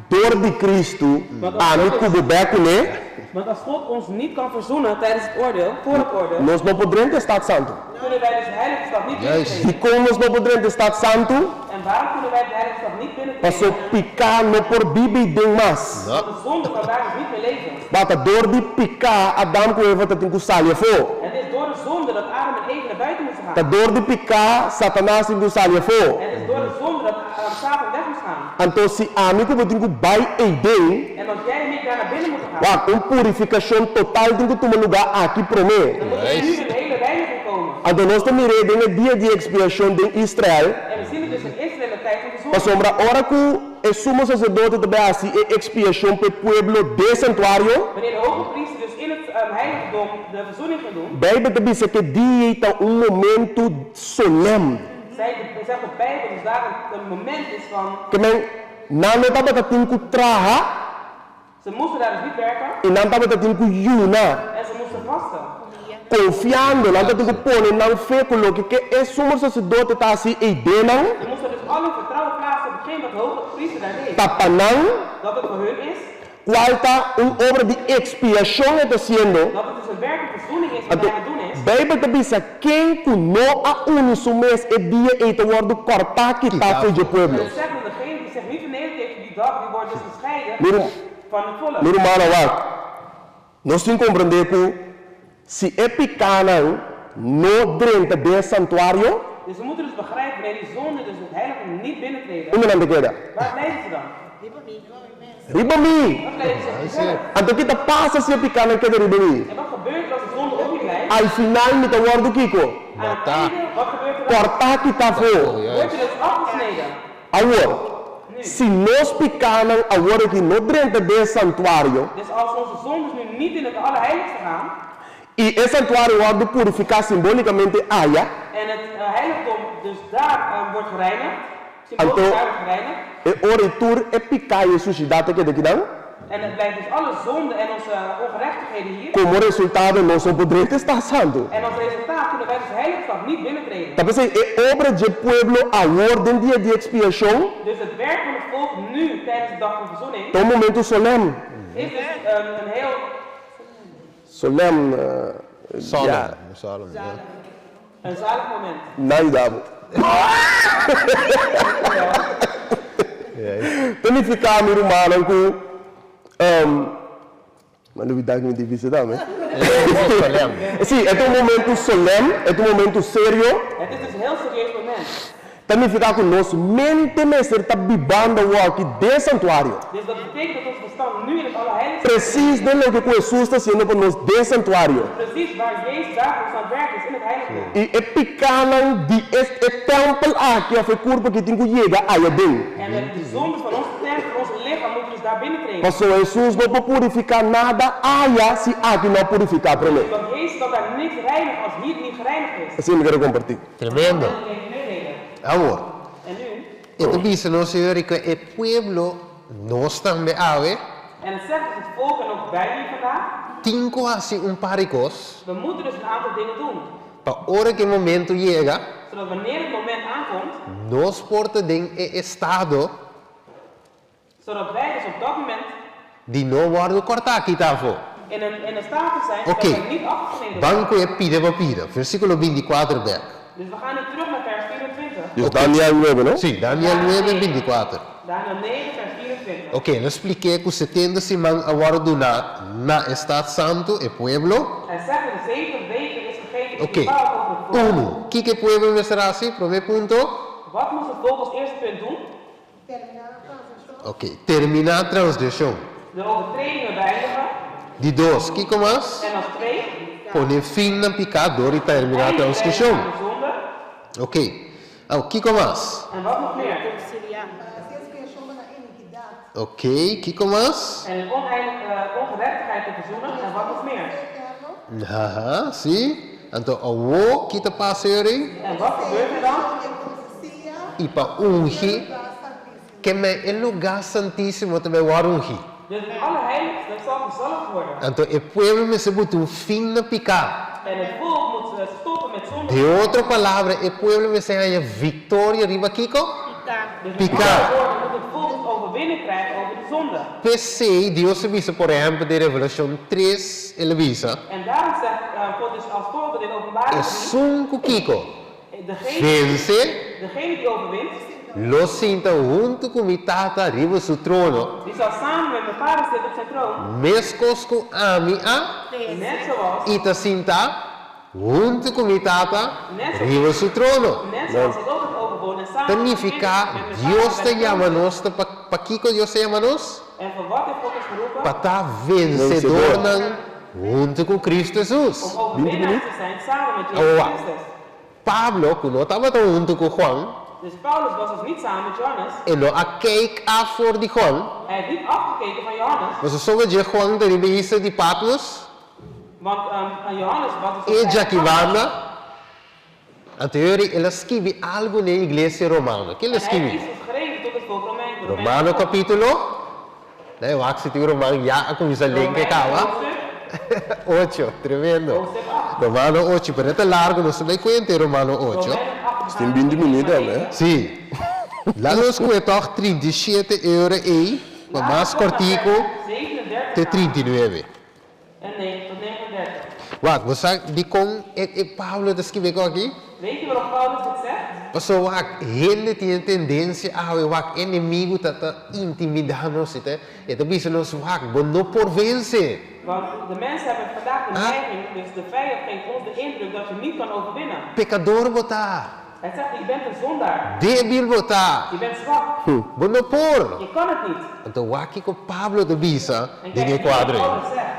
dor di Kristu ami ku bo bèk kuné, Want als God ons niet kan verzoenen tijdens het oordeel, voor het oordeel, nos no por drenta e stat santu. kunnen wij dus de heilige stad niet Juist. binnentreden. Dikon nos no por drenta e stat santu? En waarom kunnen wij de heilige stad niet Paso binnentreden? piká no por bibi den mas. No. Want de zonde kan daar dus niet meer leven. Bata dor di piká Adam ku Eva ta tin ku sali afó. Het is door de zonde dat Adam en Eva naar buiten moesten gaan. Ta dor di piká Satanas tin ku sali afó. Het is door de zonde dat Satan weg moest gaan. Anto si ami ku bo tin ku bai eiden, En als jij en ik daar naar binnen moeten gaan, wak, un purifikashon total tin ku tuma lugá aki promé. dan moet er nu een hele reiniging komen. Anto nos ta mir'é den e dia di ekspiashon den Israel. En we zien het dus in Israel in de tijd van verzoening. Pasobra ora ku e sumo saserdote ta bai hasi e ekspiashon pa e pueblo den santuario, Wanneer de hogepriester dus in het heiligdom de verzoening ging doen, Beibel ta bisa ku e dia ei ta un momentu solèm. Zei de, zegt de Bijbel dus daar een moment is van. Ke men, nan no tabata tin ku traha. Ze moesten daar dus niet werken. I nan tabata tin ku yuna. En ze moesten vasten. Konfiando, nan tabatin ku pone nan fe ku loke ke e sumo saserdote ta hasi ei den nan. Ze moesten dus al hun vertrouwen plaatsen op hetgeen wat de hogepriester daar deed. Ta pa nan. Dat het voor hun is. Kual ta un obra di ekspiashon e ta hasiendo. Dat het dus een werk van verzoening is wat Anto, hij aan het doen is. Beibel ta bisa, Ken ku no a uni su mes e dia ei ta wòrdu kòrtá kitá for dje pueblo. En het zegt dat degene die zich niet vernederd heeft op die dag, die wordt dus gescheiden Mi ru, van het volk. mi rumannan, wak, nos tin komprendé ku si e pikánan no drenta den e santuario, Dus we moeten dus begrijpen wanneer die zonde dus het heiligdom niet binnentreden, unda nan ta keda? waar blijven ze dan? Riba mi! Anto ki ta pasa si e pikánan keda riba mi? Al final mi ta wòrdu kiko? Matá. Kòrtá kitá afó. Awor, si nos pikánan awor aki no drenta den e santuario, i e santuario wòrdu purifiká simbólikamente aya, Anto, e ora i tur e piká i e sushidat ta keda kinan? Komo resultado, nos no por drenta e stat santu. Ta p'esei e obra dje pueblo awor den dia di ekspiashon ta un momentu solèm. Solèm, ya. Een zalig moment. Na yuda bo. Ta nifiká, mi rumannan, ku Mi a lubidá ki mi tin bisa tambe. Solèm. Sí, e ta un momentu solèm, e ta un momentu serio. Het is dus een heel serieus moment. Ta nifiká ku nos mente mester ta bibando awor aki den santuario. Dus dat betekent dat ons verstand nu in het Allerheiligste Presis den loke ku Hesus ta hasiendo pa nos den santuario. Precies waar Jezus daar voor ons aan het werk is in het heiligdom. I e pikánan di e e tèmpel aki òf e kurpo aki tin ku yega aya den. En de zondes van onze tempel, van onze lichaam, moeten dus daar binnentreden. Pasobra Hesus no por purifiká nada aya si aki no a purifiká promé. Want Jezus kan daar niks reinigen als hier niet gereinigd is. Asina mi kere kompartí. Tremendo. Dat wil ik even meedelen. Awor, En nu? e ta bisa nos, Señor, i ku e pueblo, nos tambe awe, En het zegt dus het volk en ook wij hier vandaag. tin ku hasi un par di kos. We moeten dus een aantal dingen doen. Pa ora ku e momento yega. Zodat wanneer het moment aankomt. Nos por ta den e estado. Zodat wij dus op dat moment. Di no wòrdu kòrtá kita afó. In een in een staat te zijn Oké, zodat wij niet afgesneden worden. ban ku e pida pa pida. Versíkulo bintikuater bèk. Dus we gaan nu terug naar vers 24. Dus Daniel nuebe, no? Sí, Daniel nuebe, bintikuater. Daniel 9, vers 24. Oké, nos splik'é ku setenta siman a wòrdu duná na e stat santu, e pueblo. Hij zegt dat de 70 weken is gegeven in Oké, bepaald over het volk. unu, kiko e pueblo mester hasi? Promé punto. Wat moest het volk als eerste punt doen? Terminá transgreshon. Oké, terminá transgreshon. De overtredingen beëindigen. Di dos, kiko mas? En als twee. Pone fin na piká dor di terminá Einde transgreshon. aan de zonde. Oké, awor kiko mas? En wat nog meer? Rekonsiliá. Hasi expiashon pa nan inikidat. Oké, kiko mas? En in ongerechtigheid te verzoenen. En wat nog meer? Eterno. Haha, sí. Anto awor ki ta pasa yori? En wat gebeurt er dan? I pa ungi, ke men e lugá santísimo ta bai wòrdu ungí. Dus het allerheiligste zal gezalfd worden. Anto e pueblo mester buta un fin na piká. En het volk moet stoppen met zonde. Den otro palabra, e pueblo mester haña viktoria riba kiko? Piká. Dus met Piká. andere woorden moet het volk het overwinning krijgen over de zonde. P'esei, Dios a bisa, por ehèmpel, den Revelashon tres, el a bisa. En daarom zegt God dus als voorbeeld in Openbaring 3. Esun ku kiko? Degene, Vense. degene die overwint. Lo sinta huntu ku mi Tata riba su trono. Die zal samen met mijn Vader zitten op zijn troon. Meskos ku ami a. Net zoals. I ta sinta huntu ku mi Tata riba su trono. Net zoals ik ook heb overwonnen en samen Ta nifiká Dios ta yama nos ta pakiko Dios ta yama nos? En voor wat heeft God ons geroepen? Pa ta vensedornan huntu ku Cristo Hesus. Om overwinnaars te zijn samen met Jezus Christus. Pablo, ku no tabata huntu ku Juan, Dus Paulus was dus niet samen met Johannes. E no a keik af for di Juan. Hij heeft niet afgekeken van Johannes. Pasobra soba dje Juan ta riba e isla di Patmos. Want Johannes was dus E djakibanda. Anto yori el a skibi algu n'e iglesia romano. Ke el a skibi? En hij heeft iets geschreven tot het volk Romein. Romano kapitulo. Dai wak si tin roman ya a kuminsá len ke kaba. Ocho, tremendo. Romano ocho, pero e ta largo, nos ta bai kuenta e Romano ocho. Tin binti minuut al, eh? Sí. Laat nos kue tòg 37 euro ei, pa mas kòrtiku te 39. Wak, bo sa dikon e e Pablo ta skibi kon aki? Weet je waarom Paulus dit zegt? Pasobra wak, hende tin e tendensia awe, wak, enemigu ta ta intimidá nos, e ta e ta bisa nos, wak, bo no por vense. Want de mensen hebben vandaag de neiging, dus de vijand geeft ons de indruk dat je niet kan overwinnen. Pekador bo ta. Hij zegt, je bent een zondaar. Débil bo ta. Je bent zwak. Bo no por. Je kan het niet. Anto wak kiko Pablo ta bisa En den kijk e nu wat kuadro ei. Paulus zegt.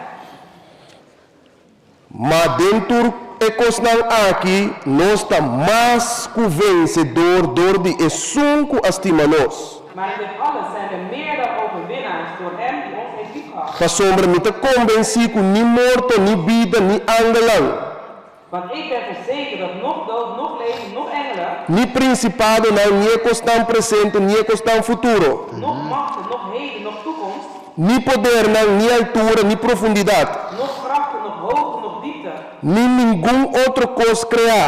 Ma den tur e kosnan aki nos ta mas ku vensedor dor di esun ku a stima nos. Maar in dit alles zijn we meer dan overwinnaars door Hem die ons heeft liefgehad. Pasobra mi ta kombensí ku ni morto, ni bida, ni angelnan. Want ik ben verzekerd dat noch dood, noch leven, noch engelen. Ni prinsipadonan, ni e kosnan presente, ni e kosnan futuro. Noch machten, noch heden, noch toekomst. Ni podernan, ni altura, ni profundidat. Noch krachten, noch hoogte, noch diepte. Ni ningun otro kos kreá.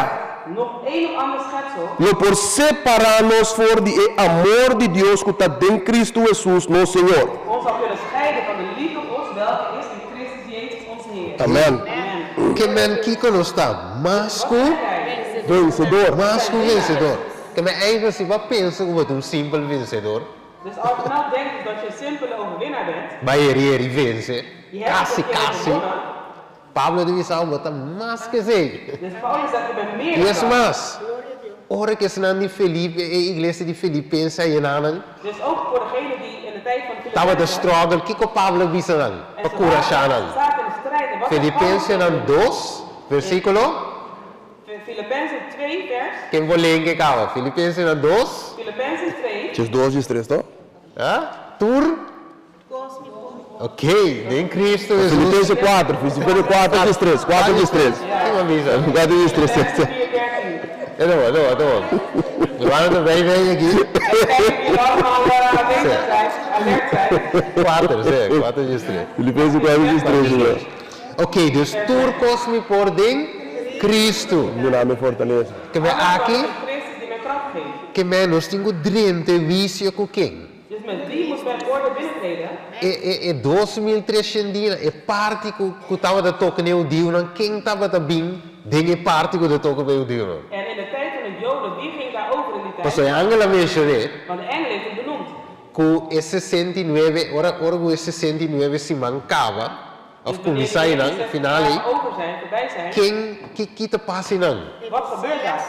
Noch een of ander schepsel. Lo por separá nos for di e amor di Dios ku ta den Kristu Hesus, nos Señor. Ons zal kunnen scheiden van de liefde Gods welke is in Christus Jezus onze Heer. Amen. Ke men kiko nos ta? Mas ku Vensedor. Mas ku vensedor. Ke men eigenlijk si bo a pensa ku bo ta un simpel vensedor. Dus als je nou denkt dat je een simpele overwinnaar bent. Bai heri heri vense. Je hebt Kasi het een keer kasi. gewonnen. Pablo ta bisa bo ta mas ku esei. Dus Paulus zegt je bent meer I dan es dat. mas, ora ku esnan di Felipe, e iglesia di Filipense a yena nan, Dus ook voor degenen die in de tijd van de tabata Filippenzen struggle, kiko Pablo a bisa nan en pa ze kurashá waren nan? zaten in de strijd en wat zei Paulus Filipensenan tegen dos, versíkulo. hen? Filippenzen 2 vers. Ken por leen ke kaba? Filipensenan dos. Filippenzen 2. Djes dos, djes tres, to? Ah, tur? Ok, den Cristo Jesus. Filipense kuater, Filipense kuater djes tres, kuater djes tres. Ken a bisa? Kuater djes tres. Filippenzen 4 dertien. E ta bon, e ta bon, e ta bon. Mi wou ta bij bij aki. Even kijken of jullie allemaal aanwezig zijn, alert zijn. Kuater, sí, kuater djes tres. Filipense kuater djes tres, ja. Ok, dus tur kos mi por den Kristu. Duna mi fortalesa. Ke men Alles aki, wat Christus die mij kracht geeft. ke men nos tin ku drenta e wisio ku ken? Dus met wie moeten wij het oordeel binnentreden? E e e 2300 dia, e parti ku ku tabata toka na e hudiunan, ken tabata bin den e parti ku ta toka pa e hudiunan? En in de tijd van de Joden, wie ging daar over in die tijd? Pasobra e angel a menshoné. Want de engel heeft het benoemd. Ku e 69, ora ora ku e 69 siman kaba, òf Dus wanneer kuminsá die einan, 69 final ei, dagen over zijn, voorbij zijn, ken ki ki ta pasa einan? wat gebeurt daar?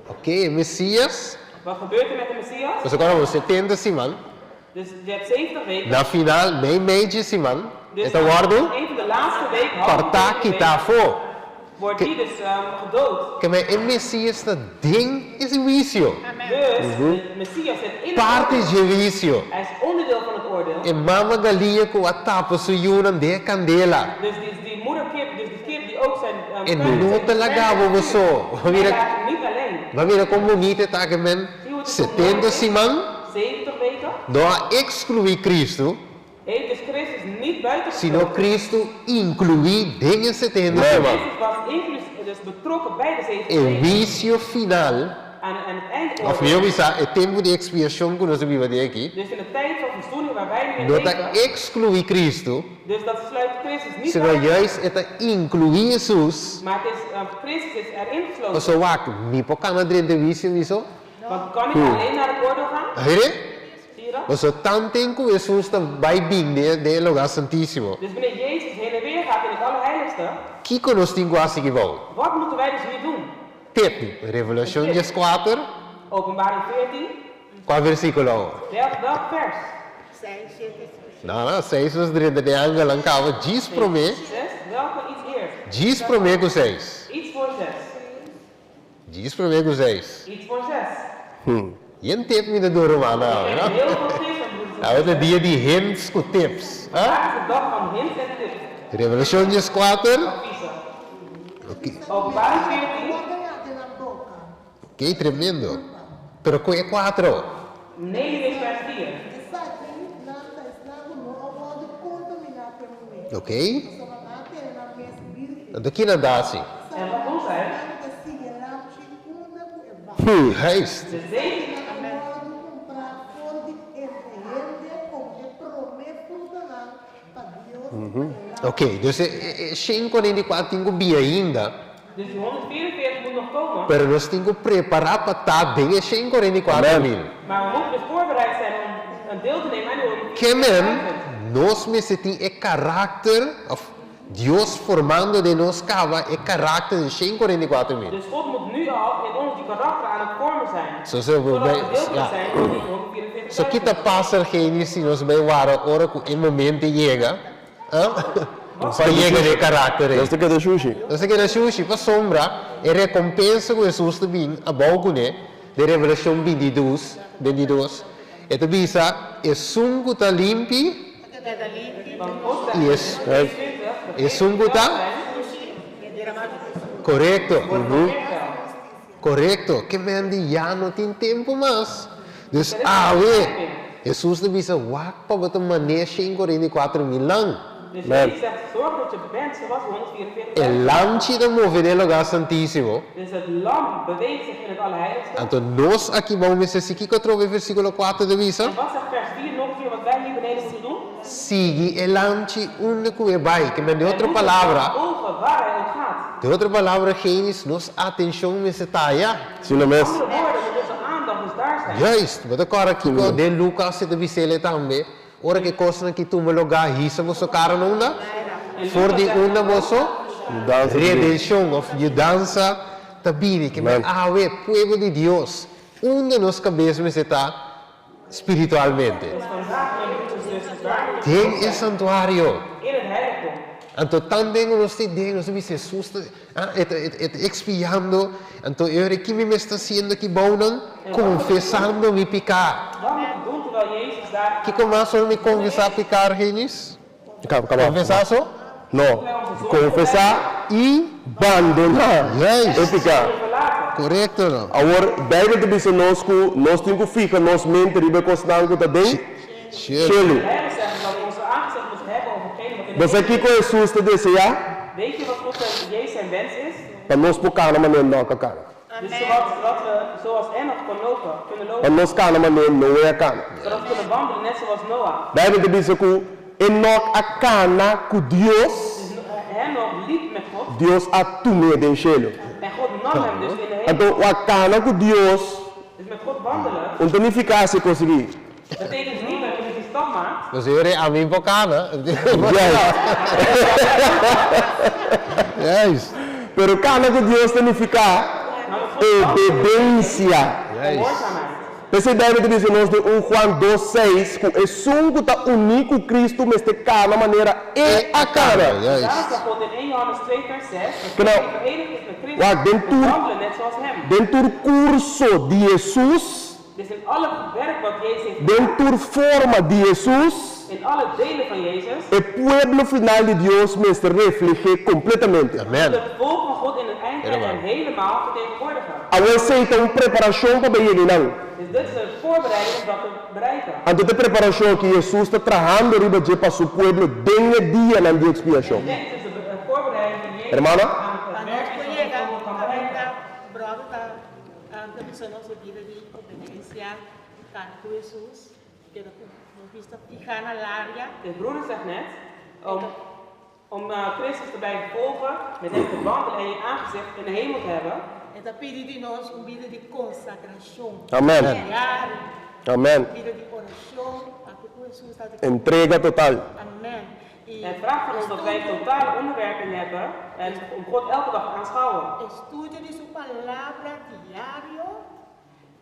Oké, e Mesias, Wat gebeurt er met de Messias? pasobra kòrda bo, 70 siman, Dus je hebt 70 weken. na final, mei mei dje siman, e Dus ta wòrdu een van de laatste week, kòrtá, halverwege de kitá week, afó. wordt die dus gedood. Ke men e Mesias ta den e huisio. Dus de Messias zit in het Parti oordeel. dje huisio. Hij is onderdeel van het oordeel. E mama galinha ku a tapa su yunan den e kandela. Dus die, die moederkip, dus die kip die ook zijn E kuikens no heeft ta laga bo bo so. Bo Hij mira, laat hem niet alleen. bo mira kon bunita e ta ke men Zie hoe het is 70 siman 70 weken no a ekskluí Kristu. heeft dus Christus niet buiten Sino gesloten. Cristo incluí den e 70 siman. Christus was inclus, dus betrokken bij de 70 E weken. huisio final, Aan, aan het eindoordeel. of mihó bisa, e tempu di ekspiashon ku nos ta biba den aki, Dus in de tijd van verzoening waar wij nu in no ta leven, ekskluí Cristo, dus dat sluit Christus niet sino buiten. juist e ta inkluí Hesus. Maar het is, Christus is erin gesloten. Pasobra wak, mi por kana drenta e huisio mi so. Want kan ik alleen naar het oordeel gaan? Hire? Zie je dat? Pasobra tanten ku Hesus ta bai bin den e lugá santísimo, Dus wanneer Jezus heen en weer gaat in het Allerheiligste, kiko nos tin ku hasi kibou? wat moeten wij dus nu doen? Tip, Revelashon 14, Openbaring 14, kua versíkulo? welk, welk vers? No, no, seis nos drenta den angelnan kaba djis promé. 6, welke iets eerst? Djis promé ku seis. Iets voor 6. Djis promé ku seis. Iets voor 6. Yen tip mi ta duna rumannan awe, no? Heel veel tips van broeders en Awe ta dia di hints ku tips. Ha? Vandaag is de dag van hints en tips. Revelashon 14. Adviezen. Oké, Openbaring 14. oké, tremendo. Pero ku e kuatro? Neem dus vers 4. Oké. Anto kina da hasi? En wat doen zij? Juist. Dus deze Oké, dus e e 144 tin ku bia ainda. Dus die 144 moet nog komen. Pero nos tin ku prepará pa ta den e 144 mil. Maar we moeten dus voorbereid zijn om een deel te nemen aan die 144.000. Ke men, nos mester tin e karakter, of Dios formando den nos kaba e karakter di 144 mil. Dus God moet nu al in ons die karakter aan het vormen zijn. So, so, Zodat bij, we deel kunnen ja. zijn van die 144.000. So ki ta pasa Argenis si nos bai wara ora ku e momento yega? Pa yega den e karakter ei. Nos ta keda shushi. Nos ta keda shushi pasobra e rekompensa ku Hesus ta bin abou kuné den Revelashon 22, 22, e ta bisa, Esun ku ta limpi i esun ku ta korekto. Korekto. Ke men di ya no tin tempu mas. Dus awe, Hesus ta bisa, Wak pa bo ta man'é 144 mil lan. Dus Jezus zegt, zorg dat je bent zoals 144.000. E lamchi ta move den e lugá santísimo. Dus het lam beweegt zich in het allerheiligste. Anto nos aki bou mester si kiko atrobe versíkulo kuater ta bisa? En wat zegt vers 4 nog een keer wat wij hier beneden moeten doen? Sigui e lamchi unda ku e bai. Ke men den Wij otro moeten palabra. volgen waar hij ook gaat. Den otro palabra Genis, nos atenshon mester ta aya. Asina mes. Andere woorden, moet onze aandacht dus daar zijn. Juist, bo ta kòrda kiko den Lukas e ta bis'el tambe, ora ku e kosnan ki tuma lugá hisa boso kara na unda? For di unda boso redenshon òf yudansa ta bini. Ke men awe, pueblo di Dios, unda nos kabes mester ta spiritualmente? Den e santuario. Anto tanten ku nos ta den, nos ta bisa Hesus ta e ta e ta ekspiando, anto e ora ki mi mes ta hasiendo aki bounan? Konfesando mi piká. Kiko mas ora mi konfesá piká, Argenis? Konfesá so? No. Konfesá i bandoná e piká. Korekto no. Awor, Beibel ta bisa nos ku nos tin ku fiha nos mente riba e kosnan ku ta den shelu. Bo sa kiko Hesus ta deseá? Pa nos por kana manera Enoch a kana. Dus zodat, zodat we zoals Enoch kon lopen, kunnen Pa lopen. nos kana manera Noe a kana. Zodat we kunnen wandelen net zoals Noah. Bijbel ta bisa ku Enoch a kana ku Dios, Dus Henoch liep met God Dios a tum'é den shelu. en God nam hem dus in de hemel. Anto wak kana ku Dios Dus met God wandelen un ta nifiká hasi kos aki. betekent niet dat je dus die stap maakt. Dus ora ami por kana. Juist. Juist. Pero kana ku Dios ta nifiká Maar met God wandelen obedensia. Juist. gehoorzaamheid. P'esei Bijbel ta bisa nos den 1 Juan 2, 6 ku esun ku ta uní ku Kristu mester kana manera E a kana. Daarom Juist. zegt God in 1 Johannes 2 vers 6 dat Genau. wie verenigd is met Christus, Wacht, den moet toer- wandelen net zoals hem. Den tur kurso di Hesus, Dus in alle werk wat Jezus heeft den tur forma di Hesus, in alle delen van Jezus, e pueblo final di Dios mester refleh'é kompletamente. Amen. moet het volk van God in het eindtijd Helemaal. hem helemaal vertegenwoordigen. Awor esei ta un preparashon pa bai yega einan. Dus dit is een voorbereiding om dat te bereiken. Anto ta e preparashon aki Hesus ta trahando riba dje pa su pueblo den e dianan di ekspiashon. Dit is de voorbereiding die Jezus Hermana? aan Pa het nos werk por is van yega het volk kan bereiken. kaminda bròder ta ta bisa nos e bida di obedensia kana ku Hesus keda ku nos bista fihá na laria. De broeder zegt net, om, om Christus te blijven volgen, met hem te wandelen en je aangezicht in de hemel te hebben. E ta pidi di nos un bida di konsagrashon. Amen. Diario. Amen. Bida di orashon, papia ku Hesus ta di. Entrega total. Amen. I Het vraagt van ons dat wij estudio, totale onderwerping hebben en om God elke dag te aanschouwen. estudio di su palabra diario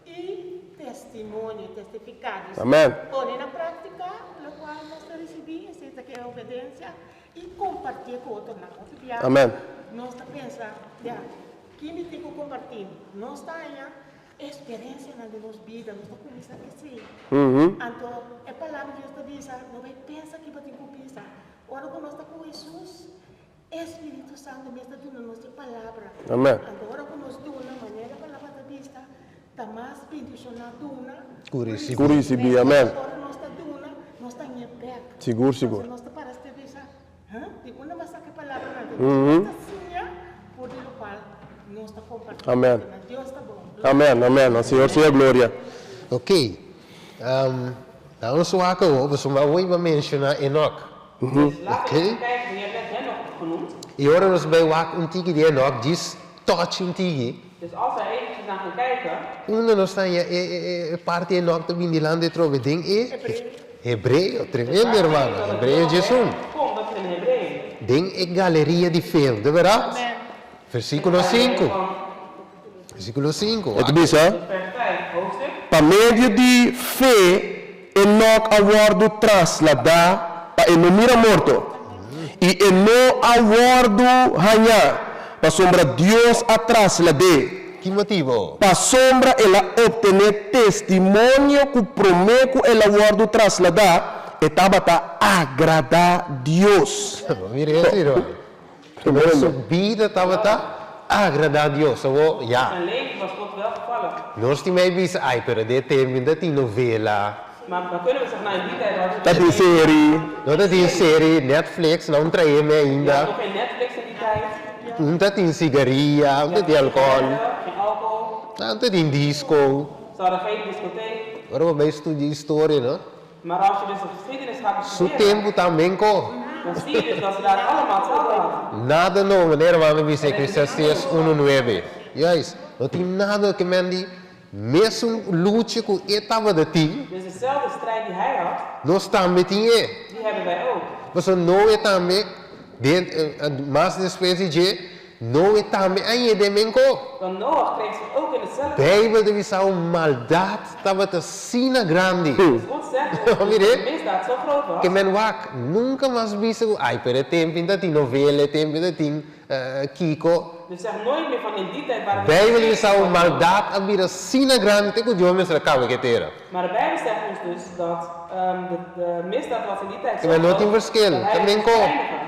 i testimonio, testifiká. Dus Amen. pone na práktika lokual nos ta risibí, esei ta ke obedensia, i kompartié ku otronan. Hopi bia Amen. nos ta pensa, ya, ki mi tin ku kompartí? Nos ta haña eksperensianan den nos bida, nos ta kuminsá kresé. Anto e Palabra di Dios ta bisa, no bai pensa ki bo tin ku bisa. Ora ku nos ta ku Hesus, e Spiritu Santu mes ta duna nos e Palabra. Amen. Anto ora ku nos duna, manera e Palabra ta bisa, ta mas bendishoná duna Ku risibí. Ku risibí, amen. Ora nos ta duna, nos ta haña bèk. Sigur, sigur. Entonces nos ta para este bisa, huh? Di unda mas saka e palabranan? Di nos ta siña por di lokual nos ta kompartí. Amen. Dios ta bon. Amen, amen. Na Señor sea gloria. Ok. Um, na ons wak awo, pasobra awo iba menshoná Enoch. Dus laten we Oké. even kijken, je hebt net Henoch genoemd. I ora nos bai wak un tiki di Enoch, djis touch un tiki. Dus als wij eventjes naar gaan kijken. Unda nos ta haña e, e, e parti Enoch ta bini dilanti atrobe den e Hebreo, tremendo hermano, Hebreo 11. Kom, dat is in Hebreeën. Den e galeria di film, de verdad? Versículo 5. Versículo 5. E ta bisa, Dus vers 5, hoofdstuk. Pa medio di fe Enoc a wòrdu trasladá pa e no mira morto, i e no a wòrdu hañá, pasobra Dios a traslad'é. Ki motibu? Pasobra el a optené testimonio ku promé ku el a wòrdu trasladá, e tabata agradá Dios. Mira esei, ruman. Tremendo. Su bida tabata agradá Dios. Awor, ya. Zijn leven was God welgevallig. Nos tin mei bisa, ai, pero den e tempu no ta tin novela. Maar dan kunnen we zeggen, nou in die tijd hadden we Ta tin seri. No ta tin seri, Netflix, no trae me Je had ainda. nog geen Netflix in die tijd. No ta tin sigaria, no ta tin alcohol. Geen alcohol. No ta tin disco. Ze hadden geen discotheek. Ora bo bay studia historia, no? Maar als je dus de geschiedenis gaat Su bestuderen, tempu tambe ko. dan zie je dus dat ze daar allemaal hetzelfde hadden. Nada no, manera mami bisa Eclesiastes 1:9. Juist, no tin nada ke men di mesun lucha ku e tabata tin. Dus dezelfde strijd die hij had, Nos tambe tin e. die hebben wij ook. Pasobra Noe tambe, den, mas despues di dje, Noe tambe a yeda e menko. Want Noach kreeg zich ook in hetzelfde. Bijbel ta bisa un maldat tabata asina grandi. Dus God zegt dat Mire. de misdaad zo groot was. Ke men wak, nunka mas bisa ku, ai, pero e tempu ta tin novela, e tempu ta tin kiko. Dus zeg nooit meer van in die tijd waren Bijbel ta bisa un maldat a bira asina grandi te ku Dios mester a kaba ku e tera. Maar de Bijbel zegt ons dus dat de, de misdaad was in die tijd Ke men zo no tin groot verschil, dat hij ta men moest ko. eindigen.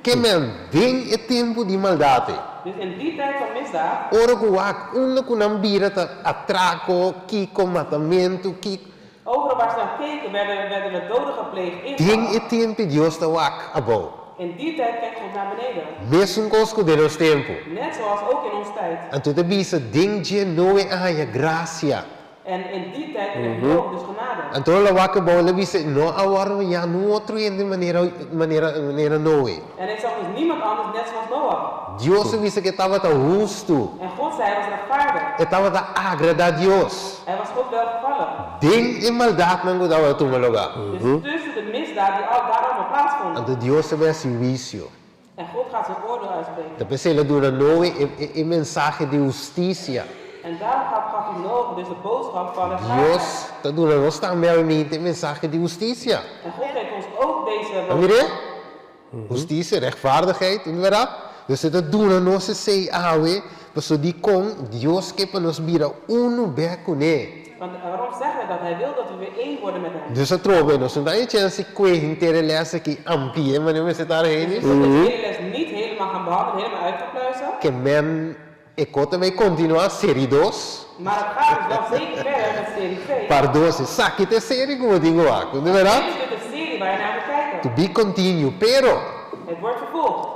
Ke men den e tempu di maldat ei. Dus in die tijd van misdaad. Ora ku wak unda ku nan bira ta atrako, kiko, matamentu, kiko. Overal waar ze naar keken werden, werden er doden gepleegd. Den e tempu Dios ta wak abou. In die tijd kijkt God naar beneden. Mesun kos ku den nos tempu. Net zoals ook in onze tijd. Anto ta bisa den dje Noe a haña grasia. En in die tijd kreeg Noach dus genade. Anto lo wak abou el a bisa no a wòrdu hañá nun otro hende manera manera manera Noe. En ik zag dus niemand anders net zoals Noach. Dios a bisa ku e tabata hustu. En God zei hij was rechtvaardig. E tabata agradá Dios. Hij was God welgevallig. Den e maldatnan ku tabata tuma lugá. Dus tussen de misdaad die al daar allemaal plaatsvond. Anto Dios a bai hasi huisio. En God gaat zijn oordeel uitspreken. Ta p'esei el a duna Noe e e mensahe di hustisia. En daarom gaf gaf hij Noach dus de boodschap van rechtvaardigheid. Dios ta duna nos tambe awe-mente e mensahe di hustisia. En God geeft ons ook deze A mir'é? boodschap. Hustisia, rechtvaardigheid, inderdat. Dus e ta duna nos esei awe pasobra dikon Dios ke pa nos bira unu bek kuné. Want waarom zeggen we dat Hij wil dat we weer één worden met Hem? Dus atrobe, nos no ta e chèns di kue henter e lès aki ampli'é manera mester ta Argenis. Dus we moeten de hele les niet helemaal gaan behandelen, helemaal uit gaan pluizen. Ke men e ko ta bay kontinuá seri dos. Maar het gaat dus wel zeker verder met serie 2. Par dos, esaki ta e seri ku bo tin ku wak, no ta bèrdat? Dit is de serie waar je naar moet kijken. To be continue, pero. Het wordt vervolgd.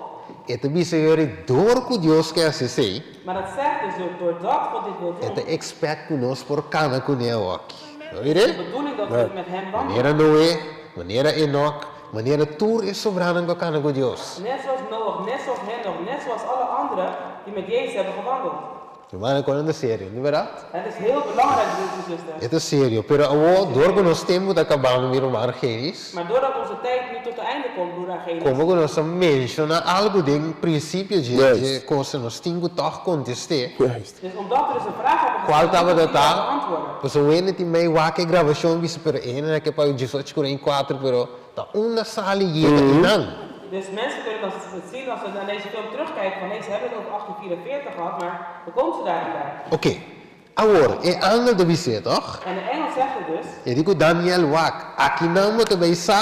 E ta bisa yori dor ku Dios ke hasi esei. Maar dat zegt dus door, doordat God dit wil E doen. ta expect ku nos por kana kuné awoki. No Is mire? de bedoeling dat we met hem wandelen. Manera Noe, manera Enoch, manera tur e sobranan ku a kana ku Dios. Net zoals Noach, net zoals Henoch, net zoals alle anderen die met Jezus hebben gewandeld. Hermano, kon ta serio, no bèrdat? Het is heel belangrijk, broers en zusters. E ta serio, pero awor dor ku nos tempu ta kabando, mi ruman Argenis. Maar doordat onze tijd nu tot het einde komt, broer Argenis. Komo ku nos a menshoná algu den prinsipio dje dje kos, nos tin ku tòg kontest'é. Juist. Dus omdat we dus een vraag hebben Kual gesteld, tabata moeten we die ta? beantwoorden. Pasobra un hende tin mei wak e grabashon bisa, pero e hendenan ke pa diesocho kura i kuater, pero ta unda sali yega einan. Dus mensen kunnen dan zien als ze naar deze film terugkijken van nee, ze hebben het over 1844 gehad, maar hoe komt ze daar dan bij? Oké, awor, e angel ta bis'é, tòg? En de engel zegt het dus. E di ku Daniel, Wak, akinan bo ta bai sa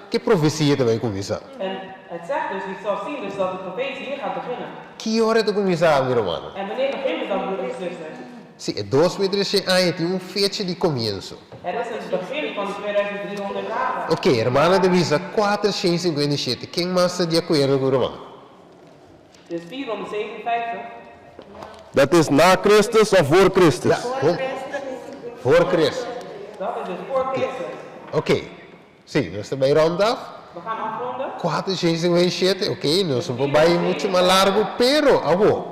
ku e profesia ta bai kuminsá. En het zegt dus, je zal zien dus dat de profetie hier gaat beginnen. Ki ora e ta kuminsá, mi rumannan? En wanneer begint het dan, broeders en zusters? Sí, e 2300 aña tin un fecha di komienso. Het is het begin van de 2300 dagen. Oké, hermana ta bisa 457. Ken mas ta di akuerdo ku ruman? Dus 457. Dat is na Christus of voor Christus? Ja, voor, voor Christus. Dat is dus voor Christus. Oké, sí, nos ta bai rond af. We gaan afronden. 457, oké, nos no por bai muchu mas largu, pero, awor,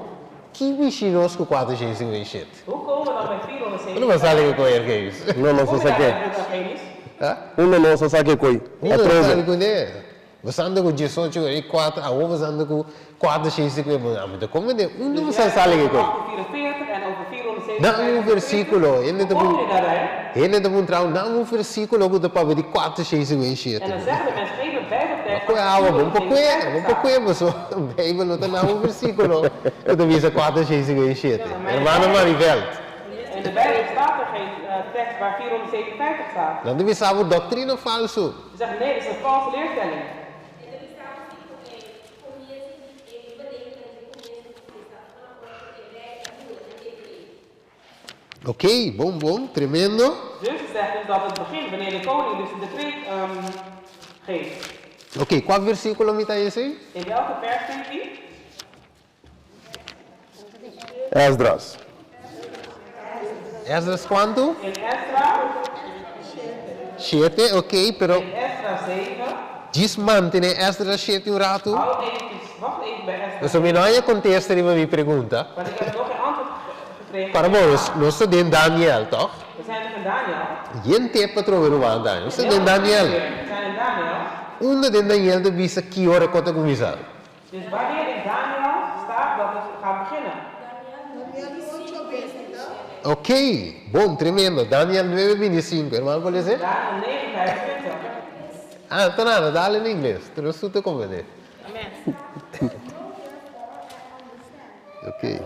ki bishi nos ku 457? Hoe komen we dan bij 457? Uno mas sali ku koe, Ergeus? No, nos Kom a je sa daar ke. bij, broeder Argenis? Ha? Uno nos a sa ke koi. Uno no Atrobe. sali ku ne. Bo anda ku 18 i 4, awor bo anda ku 450, ami ta komende, unda bo Dus sa jij sali hebt ku over koi? 1844 en over 457. Nan un versíkulo, hende ta Hoe kom pun, je daarbij? hende ta puntra, nan un versíkulo ku ta papia di En 457. dan zeggen de mensen, geef een bijbeltekst Koe waar awa, bon pa koe, 457 bon pa staat. koe, paso Bijbel no ta nan un versíkulo ku ta bisa 457. Hermano Marivelt. In de Bijbel staat er geen tekst waar 457 staat. Nan ta bisa bo doktrina falsu. Ze zeggen nee, dat is een valse leerstelling. Ok, bon bon, tremendo. Dus ze zegt dus dat het begint wanneer de koning dus een decreet geeft. Ok, kua versíkulo mi ta esei? In welke vers vindt die? Esdras. Esdras kuantu? In Esdra. Shete, ok, pero In Esdra 7. Djis mantene Esdras shete un ratu. Hou eventjes, wacht even bij Esdra. Pasobra mi no haña kontesta riba mi pregunta. Want ik heb nog geen antwoord gekregen. Para bo, nos, nos ta den Daniel, toch? We zijn nog in Daniel. Yen tep atrobe ruman Daniel. Nos ta den Daniel. We zijn in Daniel. Unda den Daniel ta bisa ki ora ku ta kuminsá? Dus wanneer in Daniel staat dat het gaat beginnen? Daniel 8, 20. Ok, bon, tremendo. Daniel 9, 25. Hermano, por lese? Daniel 9, 25. Ah, ta nada, dale in ingles. Tur su ta comprende. Amen. Ok.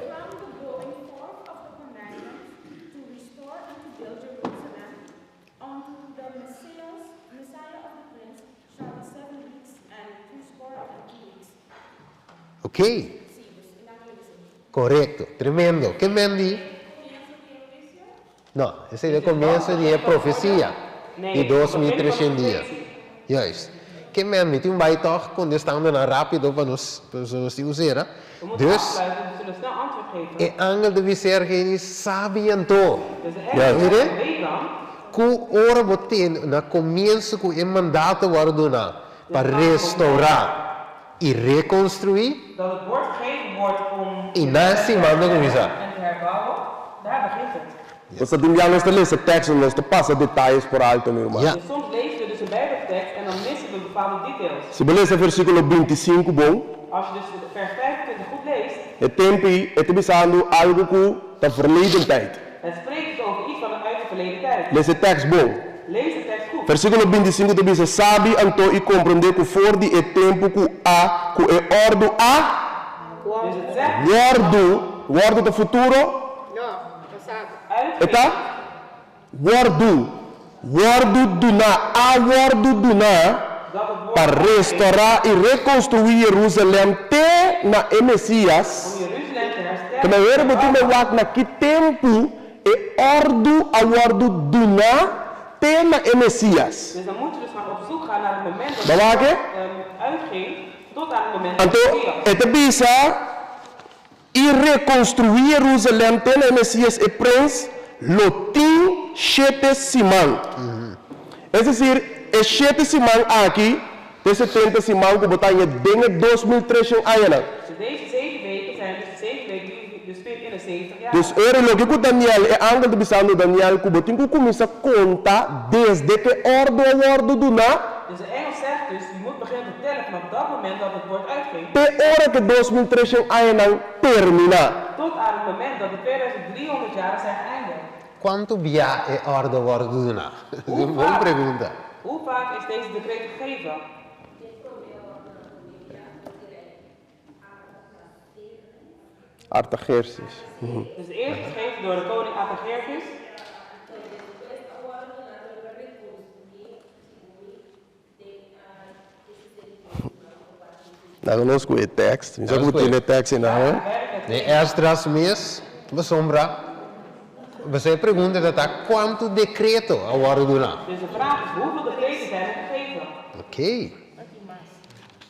Ok. Korekto. Tremendo. Ke men di? No, esei ta e komienso di e profesia di 2300 dia. Juist. Ke men mi tin un bai tòg kontestando nan rápido pa nos pasobra nos tin ku sera. We moeten Dus afsluiten, we zullen snel antwoord geven. e angel ta bisa Argenis, Sabi anto. Dus de engel Mire, zegt, weet dan. ku ora bo tende na komienso ku e mandato wòrdu duná Dus pa vanaf het moment restourá i rekonstruí, dat het woord gegeven wordt om i nan Jeruzalem te siman ta herstellen kuminsá. en te herbouwen, daar begint het. Nos ta tin bia nos ta lesa teksto, nos ta pasa detayes por alto, mi ruman. Ja. Dus soms lezen we dus een bijbeltekst en dan missen we bepaalde details. Si bo lesa versíkulo 25 bon, Als je dus vers 25 goed leest, e tempu ei e ta bisando algu ku ta verleden tijd. het spreekt dus over iets van uit de verleden tijd. Lesa e tekst bon. Lees de tekst goed. Versíkulo 25 ta bisa, Sabi anto i komprondé ku for di e tempu ku a ku e òrdu a Dus het zegt dus wòrdu, wòrdu ta futuro? No, pasado. E ta uitging wòrdu, wòrdu duná, a wòrdu duná dat het pa woord uitging restorá i rekonstruí Jerusalèm te na e Mesías. om Jeruzalem te herstellen Kende en te wera bo tin herbouwen. wak na ki tempu e òrdu a wòrdu duná te na e Mesías. Dus dan moet je dus maar op zoek gaan naar het moment dat Bo het wak woord e? uitging tot aan het moment van Anto de Messias. e ta bisa, I rekonstruí Jerusalèm te na e Mesías e Prens lo tin shete siman. Es desir, e shete siman aki ta e 70 siman ku bo ta haña den e 2300 añanan. Dus deze zeven weken zijn dus de zeven weken die u dus vindt in de 70 jaar. Dus ora loke ku Daniel, e angel ta bisando Daniel ku bo tin ku kuminsá konta desde ku e òrdu a wòrdu duná. Dus de engel zegt dus, je moet beginnen te tellen vanaf dat moment dat het woord uitging. Te ora ku e 2300 añanan terminá. Tot aan het moment dat de 2300 jaren zijn geëindigd. Kuantu bia e òrdu a wòrdu duná? Hoe Un bon vaak, pregunta. hoe vaak is deze decreet gegeven? Artaxerxes. Dus eerst gegeven door de koning Artaxerxes. Laga nos ku e tekst. Mi sa ku bo tene e tekst einan, hoor. Den Esdras mes, pasobra pasobra e pregunta ta ta kuantu dekreto a wòrdu duná. Dus de vraag is hoeveel decreten zijn er gegeven? Oké.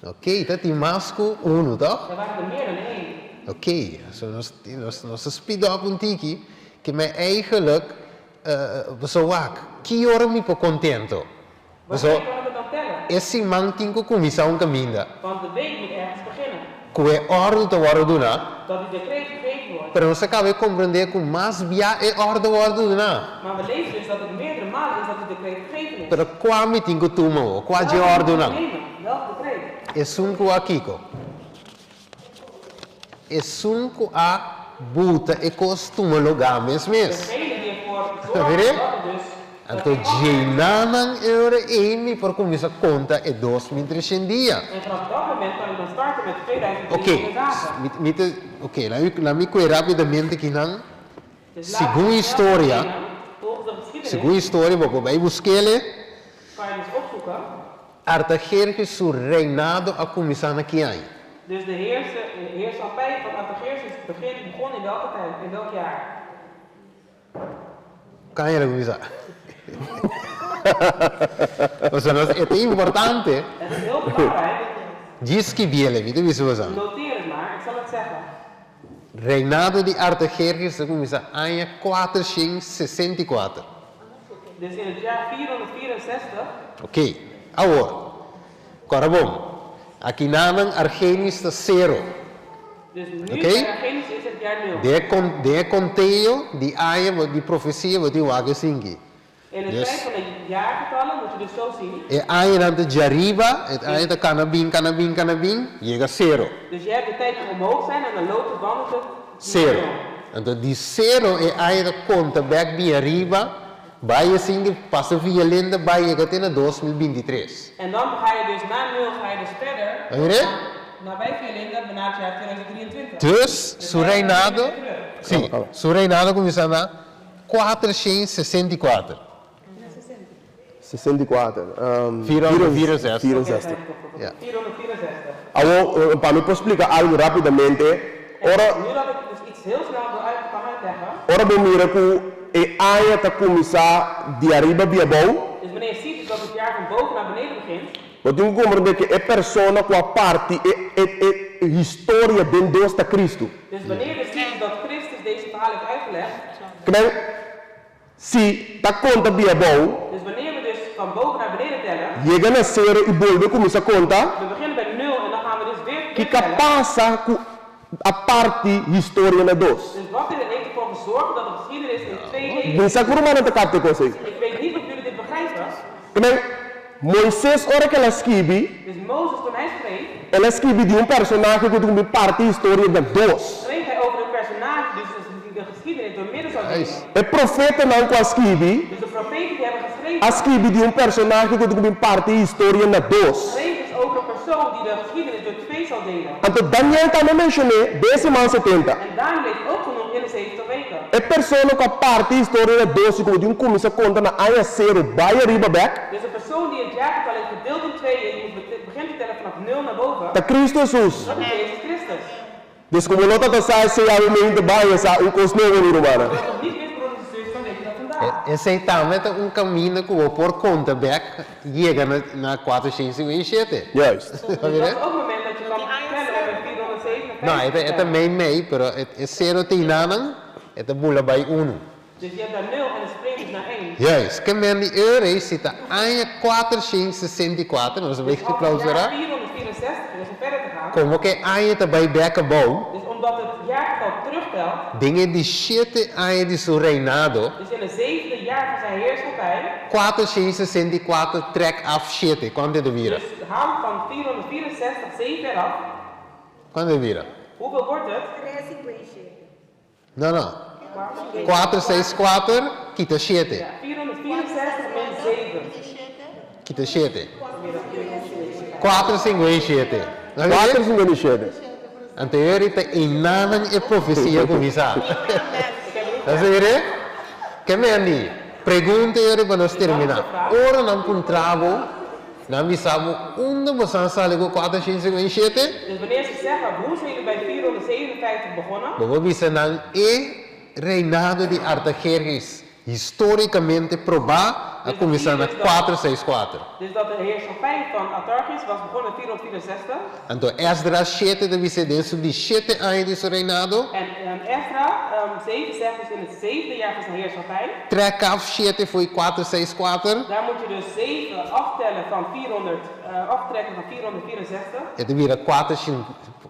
Oké, ta tin mas ku unu, tòg? Er waren er meer dan één. Oké, so nos nos nos ta speed up un tiki, ke mi eigenlijk pasobra wak, ki ora mi por kontento? Wanneer Pasobra kan ik het dan tellen? e siman tin ku kuminsá un kaminda. Want de week moet ergens beginnen. Ku e òrdu ta wòrdu duná. Dat die decreet gegeven wordt. Pero nos a kaba e komprendé ku mas bia e òrdu wòrdu duná. Maar we lezen dus dat het meerdere malen is dat die decreet gegeven is. Pero kua mi tin ku tuma awor? Kua dje Welke moet ik òrdunan? nemen? Welk decreet? Esun ku a kiko? Esun ku a buta e kos tuma lugá mes mes. Degene die ervoor zorgt Mire? dat het dus Anto djenanan e ora ei mi por kuminsá konta e 2300 dia. En vanaf dat moment kan ik dan starten met Oké, 2300 dagen. mi mi ta oké, laat mi laat mi kue rápidamente kinan. Dus laten Segun we snel historia, beginnen. Volgens de geschiedenis segun historia, bo por bai busk'ele. kan je dus opzoeken. Artajerjes su reinado a kuminsá na ki aña? Dus de heerse, de heerschappij van Artaxerxes begin, begon in welke tijd, in welk jaar? Ki aña el a kuminsá? Pasobra nos e ta importante. Het is heel belangrijk. Djis skibiele, mi ta bisa boso. Noteer het maar, ik zal het zeggen. Reinado di Artajerjes a kuminsá aña 464. Dus in het jaar 464. Oké, awor, kòrda bon, akinanan Argenis ta sero. Dus nu Oké? bij Argenis is het jaar nul. Den e kon, den e konteo di aña bo, di profesia bo tin wak esaki. In de Dus tijd van de jaargetallen moet je dus zo zien. e añanan ta djariba, e aña ta kana bin, kana bin, kana bin, yega sero. Dus je hebt de tijd die omhoog zijn en dan loopt het, wandelt het naar Sero. nul. Anto di sero e aña ta konta bèk bin ariba, bai esaki pasa via lenda bai yega te na 2023. En dan ga je dus na nul ga je dus verder. A mira? Nabij Vierlinda benadert jaar 2023. Dus su reinado, sí, su reinado kuminsá na 464. 64. 464. 64. Ja. 464. Awor, pa mi por splika algu rápidamente, ora, Nu dat ik dus iets heel snel wil uit, kan uitleggen. ora bo mira ku e aña ta kuminsá di ariba bia abou. Dus wanneer je ziet dus dat het jaar van boven naar beneden begint. Bo tin ku komprendé ku e persona ku a parti e e e historia den dos ta Kristu. Dus wanneer we zien dat Christus deze verhaal heeft uitgelegd. Kmen si ta konta bia bou. Dus wanneer we dus van boven naar beneden tellen. Yega na sero i bolbe kuminsá konta. We beginnen bij nul en dan gaan we dus weer Ki ka terugtellen. pasa ku a parti historia na dos? Dus wat heeft ervoor gezorgd dat de geschiedenis in twee delen Mi sa ku rumannan ta kapta e kos ei. Ik weet niet of jullie dit begrijpen. Kmen Moises ora ku el a skibi. Dus Mozes toen hij schreef. El a skibi di un personahe ku ta kumpli parti historia na dos. Schreef hij over een personage die dus de geschiedenis door midden zou delen. E profetanan ku a skibi. Dus de profeten die hebben geschreven. A skibi di un personahe ku ta kumpli parti historia na dos. Schreef dus over een persoon die de geschiedenis door twee zal delen. Anto Daniel tambe menshon'é den e siman setenta. En Daniel heeft ook genoemd in de 70 weken. E persona ku a parti historia na dos i ku bo tin kuminsá konta na aña sero bai ariba bèk. Dus de persoon die het jaargetal heeft gedeeld in tweeën en je moet begint te tellen vanaf nul naar boven. Ta Cristo Hesus. Dat is Jezus Christus. Dus ku bo no ta ta sa esei awe mente bai sa un kos nobo mi rumannan. Als je dat nog niet wist broeders en zusters dan weet je dat vandaag. Esei tambe ta un kaminda ku bo por konta bèk yega na na 457. Juist. Dus dat is ook het moment dat je kan tellen om bij 457 No, e ta te e ta tellen. mei mei, pero e e sero teinanan e ta bula bai unu. Dus je hebt daar nul en het springt dus naar één. Juist, ke men di eure si ta aña 464, nos a Dus bay als het jaar clausura. 464 is om verder te gaan. Como ke aña ta bay bek abou. Dus omdat het jaargetal terugtelt. Den e di shete aña di su reinado. Dus in het zevende jaar van zijn heerschappij. 464 trek af shete, kuantu e ta bira? Dus haal van 464 zeven eraf. Kuantu e ta bira? Hoeveel wordt het? 357. No, no. Kuater seis kuater, kita shete. 464 min 7. Kita shete. Kuater singuenta i shete. Kuater singuenta i shete. Anto yori ta einanan e profesia kuminsá. Ta sere? Ke men di? Pregunta yori pa nos terminá. Ora nan puntra bo, Nan bisa bo unda bo san sali ku 457? Dus wanneer ze zeggen, hoe zijn jullie bij 457 begonnen? Bo por bisa nan e reinado di Artajerjes, histórikamente probá, a kuminsá na 464. Dus dat de heerschappij van Artaxerxes was begonnen in 464. Anto Esdras shete ta bisa den su di shete aña di su reinado. En Esdra 7 zegt dus in het zevende jaar van zijn heerschappij. Trek af shete fo'i kuater seis kuater. Daar moet je dus 7 aftellen van 400, aftrekken van 464. E ta bira kuater shin,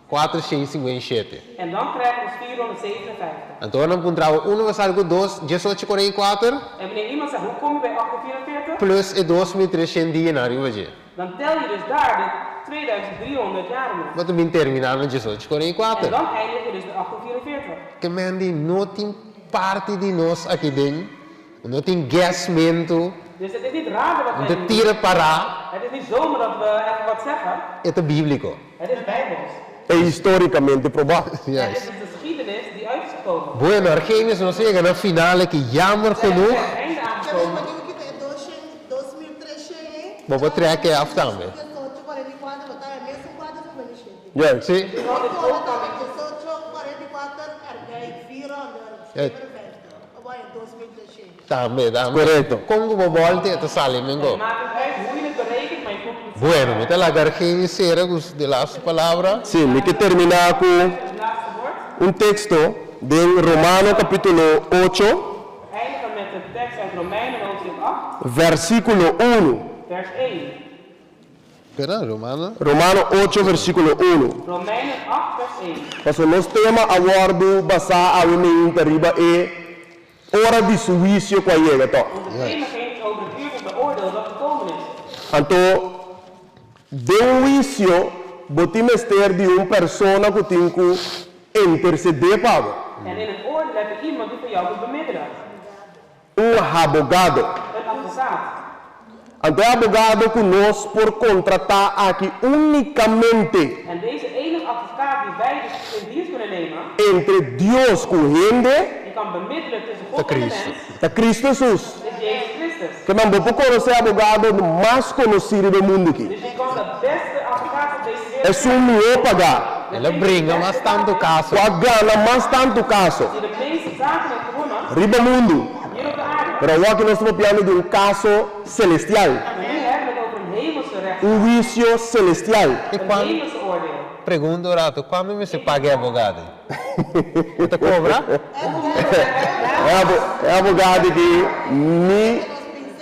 kuater shin sinkuenta i shete. En dan krijg je dus 457. Anto ora nan puntra bo uno basado ku dos, diesocho kuarenta i kuater. En wanneer iemand zegt, hoe kom je bij 844? Plus e 2300 dianan riba dje. Dan tel je dus daar de 2300 jaren mee. Bo ta bin terminá na diesocho kuarenta i kuater. En dan eindig je dus bij 844. Ke men di no tin parti di nos aki den, no tin guessmentu. Dus het is niet raar wat No wij ta nu tira doen. pará. Het is niet zomaar dat we even wat zeggen. E ta bíbliko. Het is bijbels. E histórikamente probá. Het is Juist. dus de geschiedenis die uit is gekomen. Bueno, Argenis, nos a yega na final aki, jammer We zijn genoeg. bij het einde aangekomen. Bo por trek e af tambe. Juist. Si. Tambe, tambe. Correcto. Kon ku bo bolte e ta sali mengo. Bueno, mi ta laga Argenis sera ku de laatste palabra. Si, mi ke terminá ku un teksto den Romano kapítulo ocho. We eindigen met de tekst uit Romeinen hoofdstuk 8. Versíkulo unu. Vers 1. Perdón, Romano? Romano ocho versíkulo unu. Romeinen 8 vers 1. Pasobra nos tema a wòrdu basá awe meinta riba e ora di su huisio ku a yega, tòg? Onze thema ging over het uur van de oordeel dat gekomen is. Anto, den un huisio bo tin mester di un persona ku tin ku intersedé pa bo. En in het oordeel heb je iemand die voor jou moet bemiddelen. Un habogado. Een advocaat. Anto e abogado ku nos por kontratá aki únikamente. En deze enige advocaat die wij dus in dienst kunnen nemen. Entre Dios ku hende. Die kan bemiddelen tussen Ta God en de Cristo. mens. Ta Cristo Hesus. Is Jezus Christus. Ke men bo por konosé e abogado mas konosí riba e mundu aki. Dus je kan de beste advocaat op deze wereld. Esun mihó pagá. El a bringa mas tantu kaso. Ku a gana mas tantu kaso. Die de meeste zaken heeft gewonnen. Riba mundu. Hier op de aarde. Pero awor aki nos ta papiando di un kaso selestial. Maar nu hebben we het over een hemelse Un huisio selestial. E cuan Pregunta un rato, cuando mester paga e abogado? E ta cobra? E abogado ki ni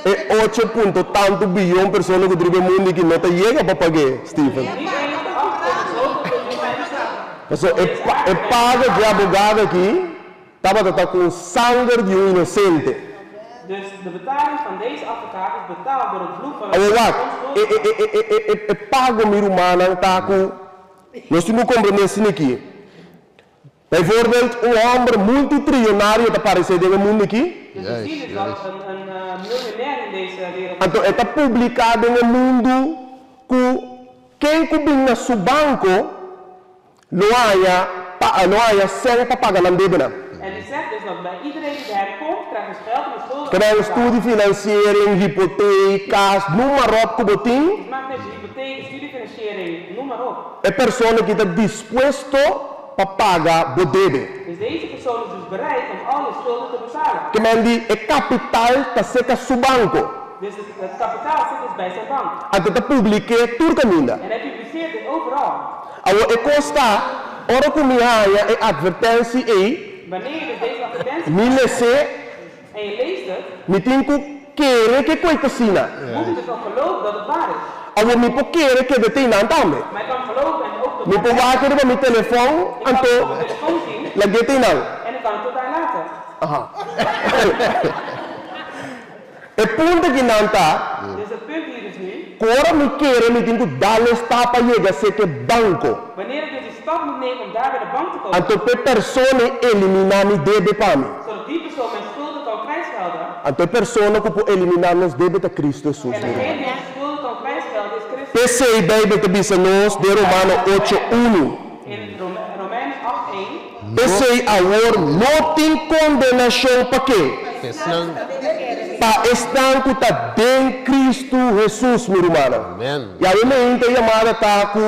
e ocho punto tantu biyon persona ku driba e mundu aki no ta yega pa pag'é, Steven. Pasobra e pago dje abogado aki tabata ta ku sanger di un inosente. Dus de betaling van deze advocaat is betaald door het bloed van Awor een wak, e onschuldige. e e e e pago mi rumannan ta ku nos tin ku komprendé asina aki. Bijvoorbeeld, un hòmber multitrionario ta paresé den e mundu aki. Dus we zien dus dat een een miljonair in deze wereld. Anto e ta publiká den e mundu ku ken ku bin na su banko lo haña pa lo haña sèn pa paga nan debenan. En die zegt dus dat bij iedereen die bij hem komt, krijgt dus geld om de schulden af Krijg te betalen. studiefinanciering, hypotheek, kas, noem maar op ku bo tin. Dus maakt niet uit, hypotheek, studiefinanciering, noem maar op. E persona ki ta dispuesto pa paga bo debe. Dus deze persoon is dus bereid om al je schulden te betalen. Ke men di e kapital ta seka su banko. Dus het het kapitaal zit dus bij zijn bank. Anto ta publik'é tur kaminda. En hij publiceert dit overal. Awor e kos ta, ora ku mi haña e atvertensi ei, Wanneer je dus deze advertentie mi krijgt les'é, en je leest het, mi tin ku kere ke ku ei ta asina. moet je dus ook geloven dat het waar is. Awor mi por kere keda te einan tambe. Maar ik kan geloven en ook tot Mi daar por blijven. wak riba mi telefòn, Ik kan anto het op mijn telefoon zien lag'é te einan. en ik kan het tot daar laten. Aha. E punto akinan ta. Dus het punt hier is nu. Ku ora mi kere mi tin ku dal e stap pa yega seke e banko. Wanneer ik dus die stap moet nemen om daar bij de bank te komen. Anto p'e persona ei eliminá mi debe pa mi. Zodat die persoon mijn schulden kan kwijtschelden. Anto e persona ku por eliminá nos debe ta Cristo Hesus, En mi degene ruman. die onze schulden kan kwijtschelden is Christus. P'esei Beibel ta bisa nos den Romano ocho unu. In Romeinen acht één. P'esei awor no tin kondenashon pa ken? Esnan. Pa esnan ku ta den Kristu Hesus, mi rumannan. Amen. I awe meinta e yamada ta ku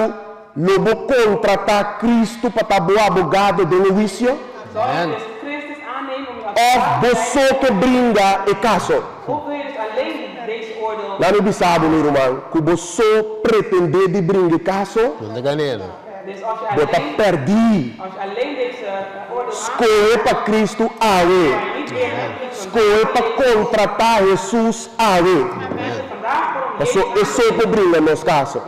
lo bo kontratá Kristu pa ta bo abogado den e huisio? Amen. Òf bo so ke bringa e kaso? Laat mi bisa bo, mi ruman, ku bo so pretendé di bringa e kaso, No ta gan'é, no. Bo ta pèrdí. Skohe pa Kristu awe. Skohe pa kontratá Hesus awe. Paso e so por bringa nos kaso.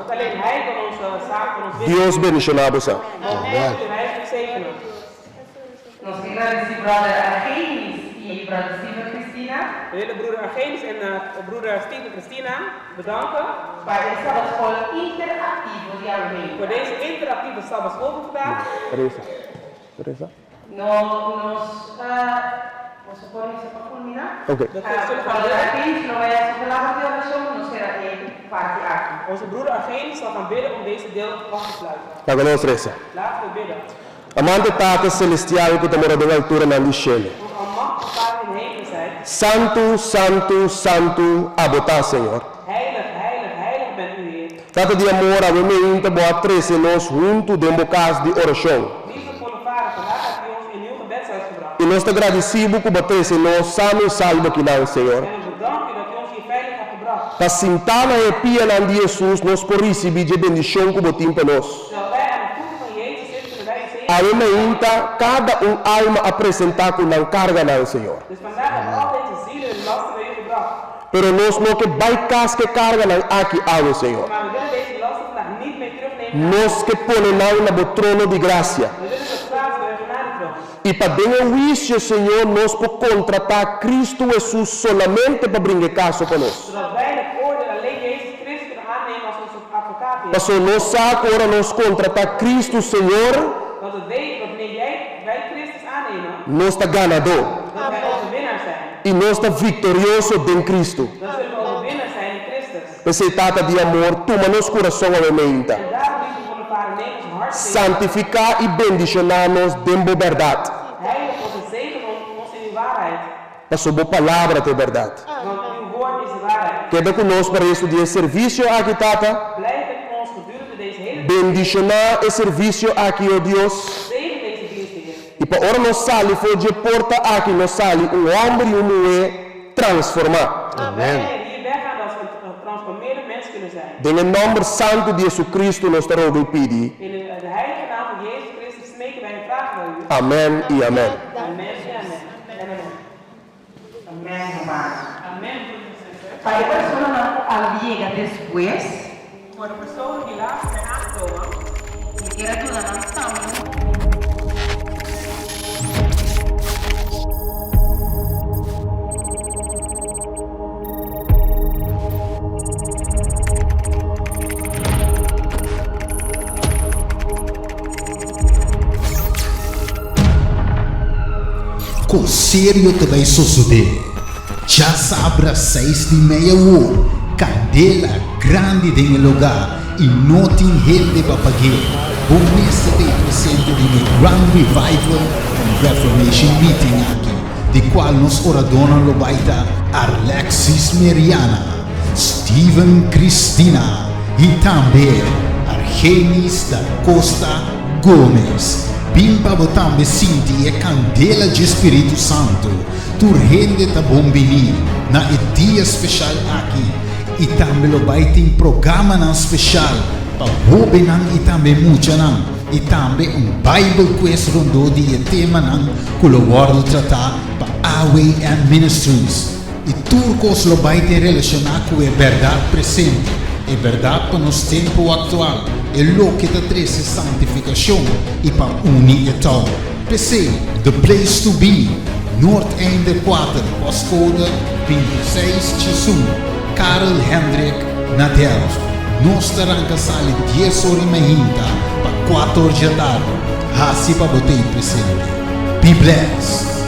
Dios bendishoná boso. Nos ke gradisí Brother Argenis i Brother Steven Christina. We willen broeder Argenis en broeder Steven Christina bedanken. Pa e Sabbatschool interaktivo di awe meinta. Voor deze interactieve Sabbatschool van vandaag. Teresa, Teresa. No nos boso por hisa pa kulminá. Ok. Dat we zullen gaan Brother bidden. Argenis lo bai hasi palabra di orashon, nos sera e parti aki. Onze broeder Argenis zal gaan bidden om deze deel af te sluiten. Laga nos resa. Laten we bidden. Amante Tata Celestial ku ta mora den alturanan di shelu. Ons almachtige Vader in hemel zijt. Santu, santu, santu abo ta, Señor. Heilig, heilig, heilig bent u, Heer. Tata di amor, awe meinta bo a trese nos huntu den bo kas di orashon. Liefdevolle Vader, vandaag hebt u ons in uw gebedshuis gebracht. I nos ta gradisí bo ku bo a trese nos sano i salbo akinan, Señor. En we bedanken u dat u ons hier veilig hebt gebracht. Pa sintá na e pianan di Hesus nos por risibí dje bendishon ku bo tin pa nos. Terwijl wij aan de voeten van Jezus zitten, kunnen wij u zegenen. Awe mainta kada un alma a presentá ku nan karganan, Señor. Dus vandaag hebben al deze zielen hun lasten bij u gebracht. Pero nos no ke bai kas ku e karganan aki awe, Señor. Maar we willen deze lasten vandaag niet mee terugnemen naar Nos ke pone nan na bo trono di grasia. We willen ze plaatsen bij uw genadetroon. I pa den e huisio, Señor, nos por kontratá Kristu Hesus solamente pa bringa e kaso pa nos. Zodat wij in het oordeel alleen Jezus Christus kunnen aannemen als onze advocaat, Heer. Pasobra nos sa ku ora nos kontratá Kristu, Señor, Want we weten dat wanneer jij, wij Christus aannemen, nos ta ganadó dat wij overwinnaars zijn. i nos ta viktorioso den Kristu. Dan zullen we overwinnaars zijn in Christus. P'esei, Tata di amor, tuma nos kurason awe meinta. En daarom, liefdevolle Vader, neem ons hart, Heer. Santifiká i bendishoná nos den bo bèrdat. Heilig ons en zegen ons in uw waarheid. Paso bo palabra ta e bèrdat. Want uw woord is de waarheid. Keda ku nos pa restu di e servisio aki, Tata. Blijf met ons gedurende deze hele Bendishoná e servisio aki, o Dios. Zegen deze dienst, Heer. I pa ora nos sali for dje porta aki nos sali un hòmber i un muhé transformá. Amen. Wij hier weggaan als een getransformeerde mens kunnen zijn. zijn. Den e nòmber santu di Jesucristo nos ta roga i pidi. In de heilige naam van Jezus Christus smeken wij en vragen wij u. Amèn i amèn. Amen en amen. En amen. Amèn, ruman. Amen, broeders en zusters. Pa e personanan ku a yega despues. Voor de personen die later zijn aangekomen. Mi kier a duna nan tambe un. Kon serio ta bai sosodé? Djasabra seis di mei awor, kandela grandi den e lugá i no tin hende pa pag'é. Bo mester ta e presente den e Grand Revival and Reformation Meeting aki, di kual nos oradónan lo bai ta Arlexis Meriana, Steven Cristina i tambe Argenis da Costa Gomez. Bin pa bo tambe sinti e kandela dje Spiritu Santu. Tur hende ta bon bini na e dia speshal aki i tambe lo bai tin programanan speshal pa hóbennan i tambe muchanan i tambe un Bible quiz rondó di e temanan ku lo wòrdu tratá pa AWM Ministries. I tur kos lo bai tin relashoná ku e bèrdat presente, e bèrdat pa nos tempu aktual, e loke ta trese santifikashon i pa uni e tou. P'esei, the place to be, Noordeinde kuater, postcode 26 Tjesun, Karel Hendrik na Delft. Nos ta ranka sali dies or i mainta pa kuater or djatardi. Hasi pa bo t'ei presente. Be blessed!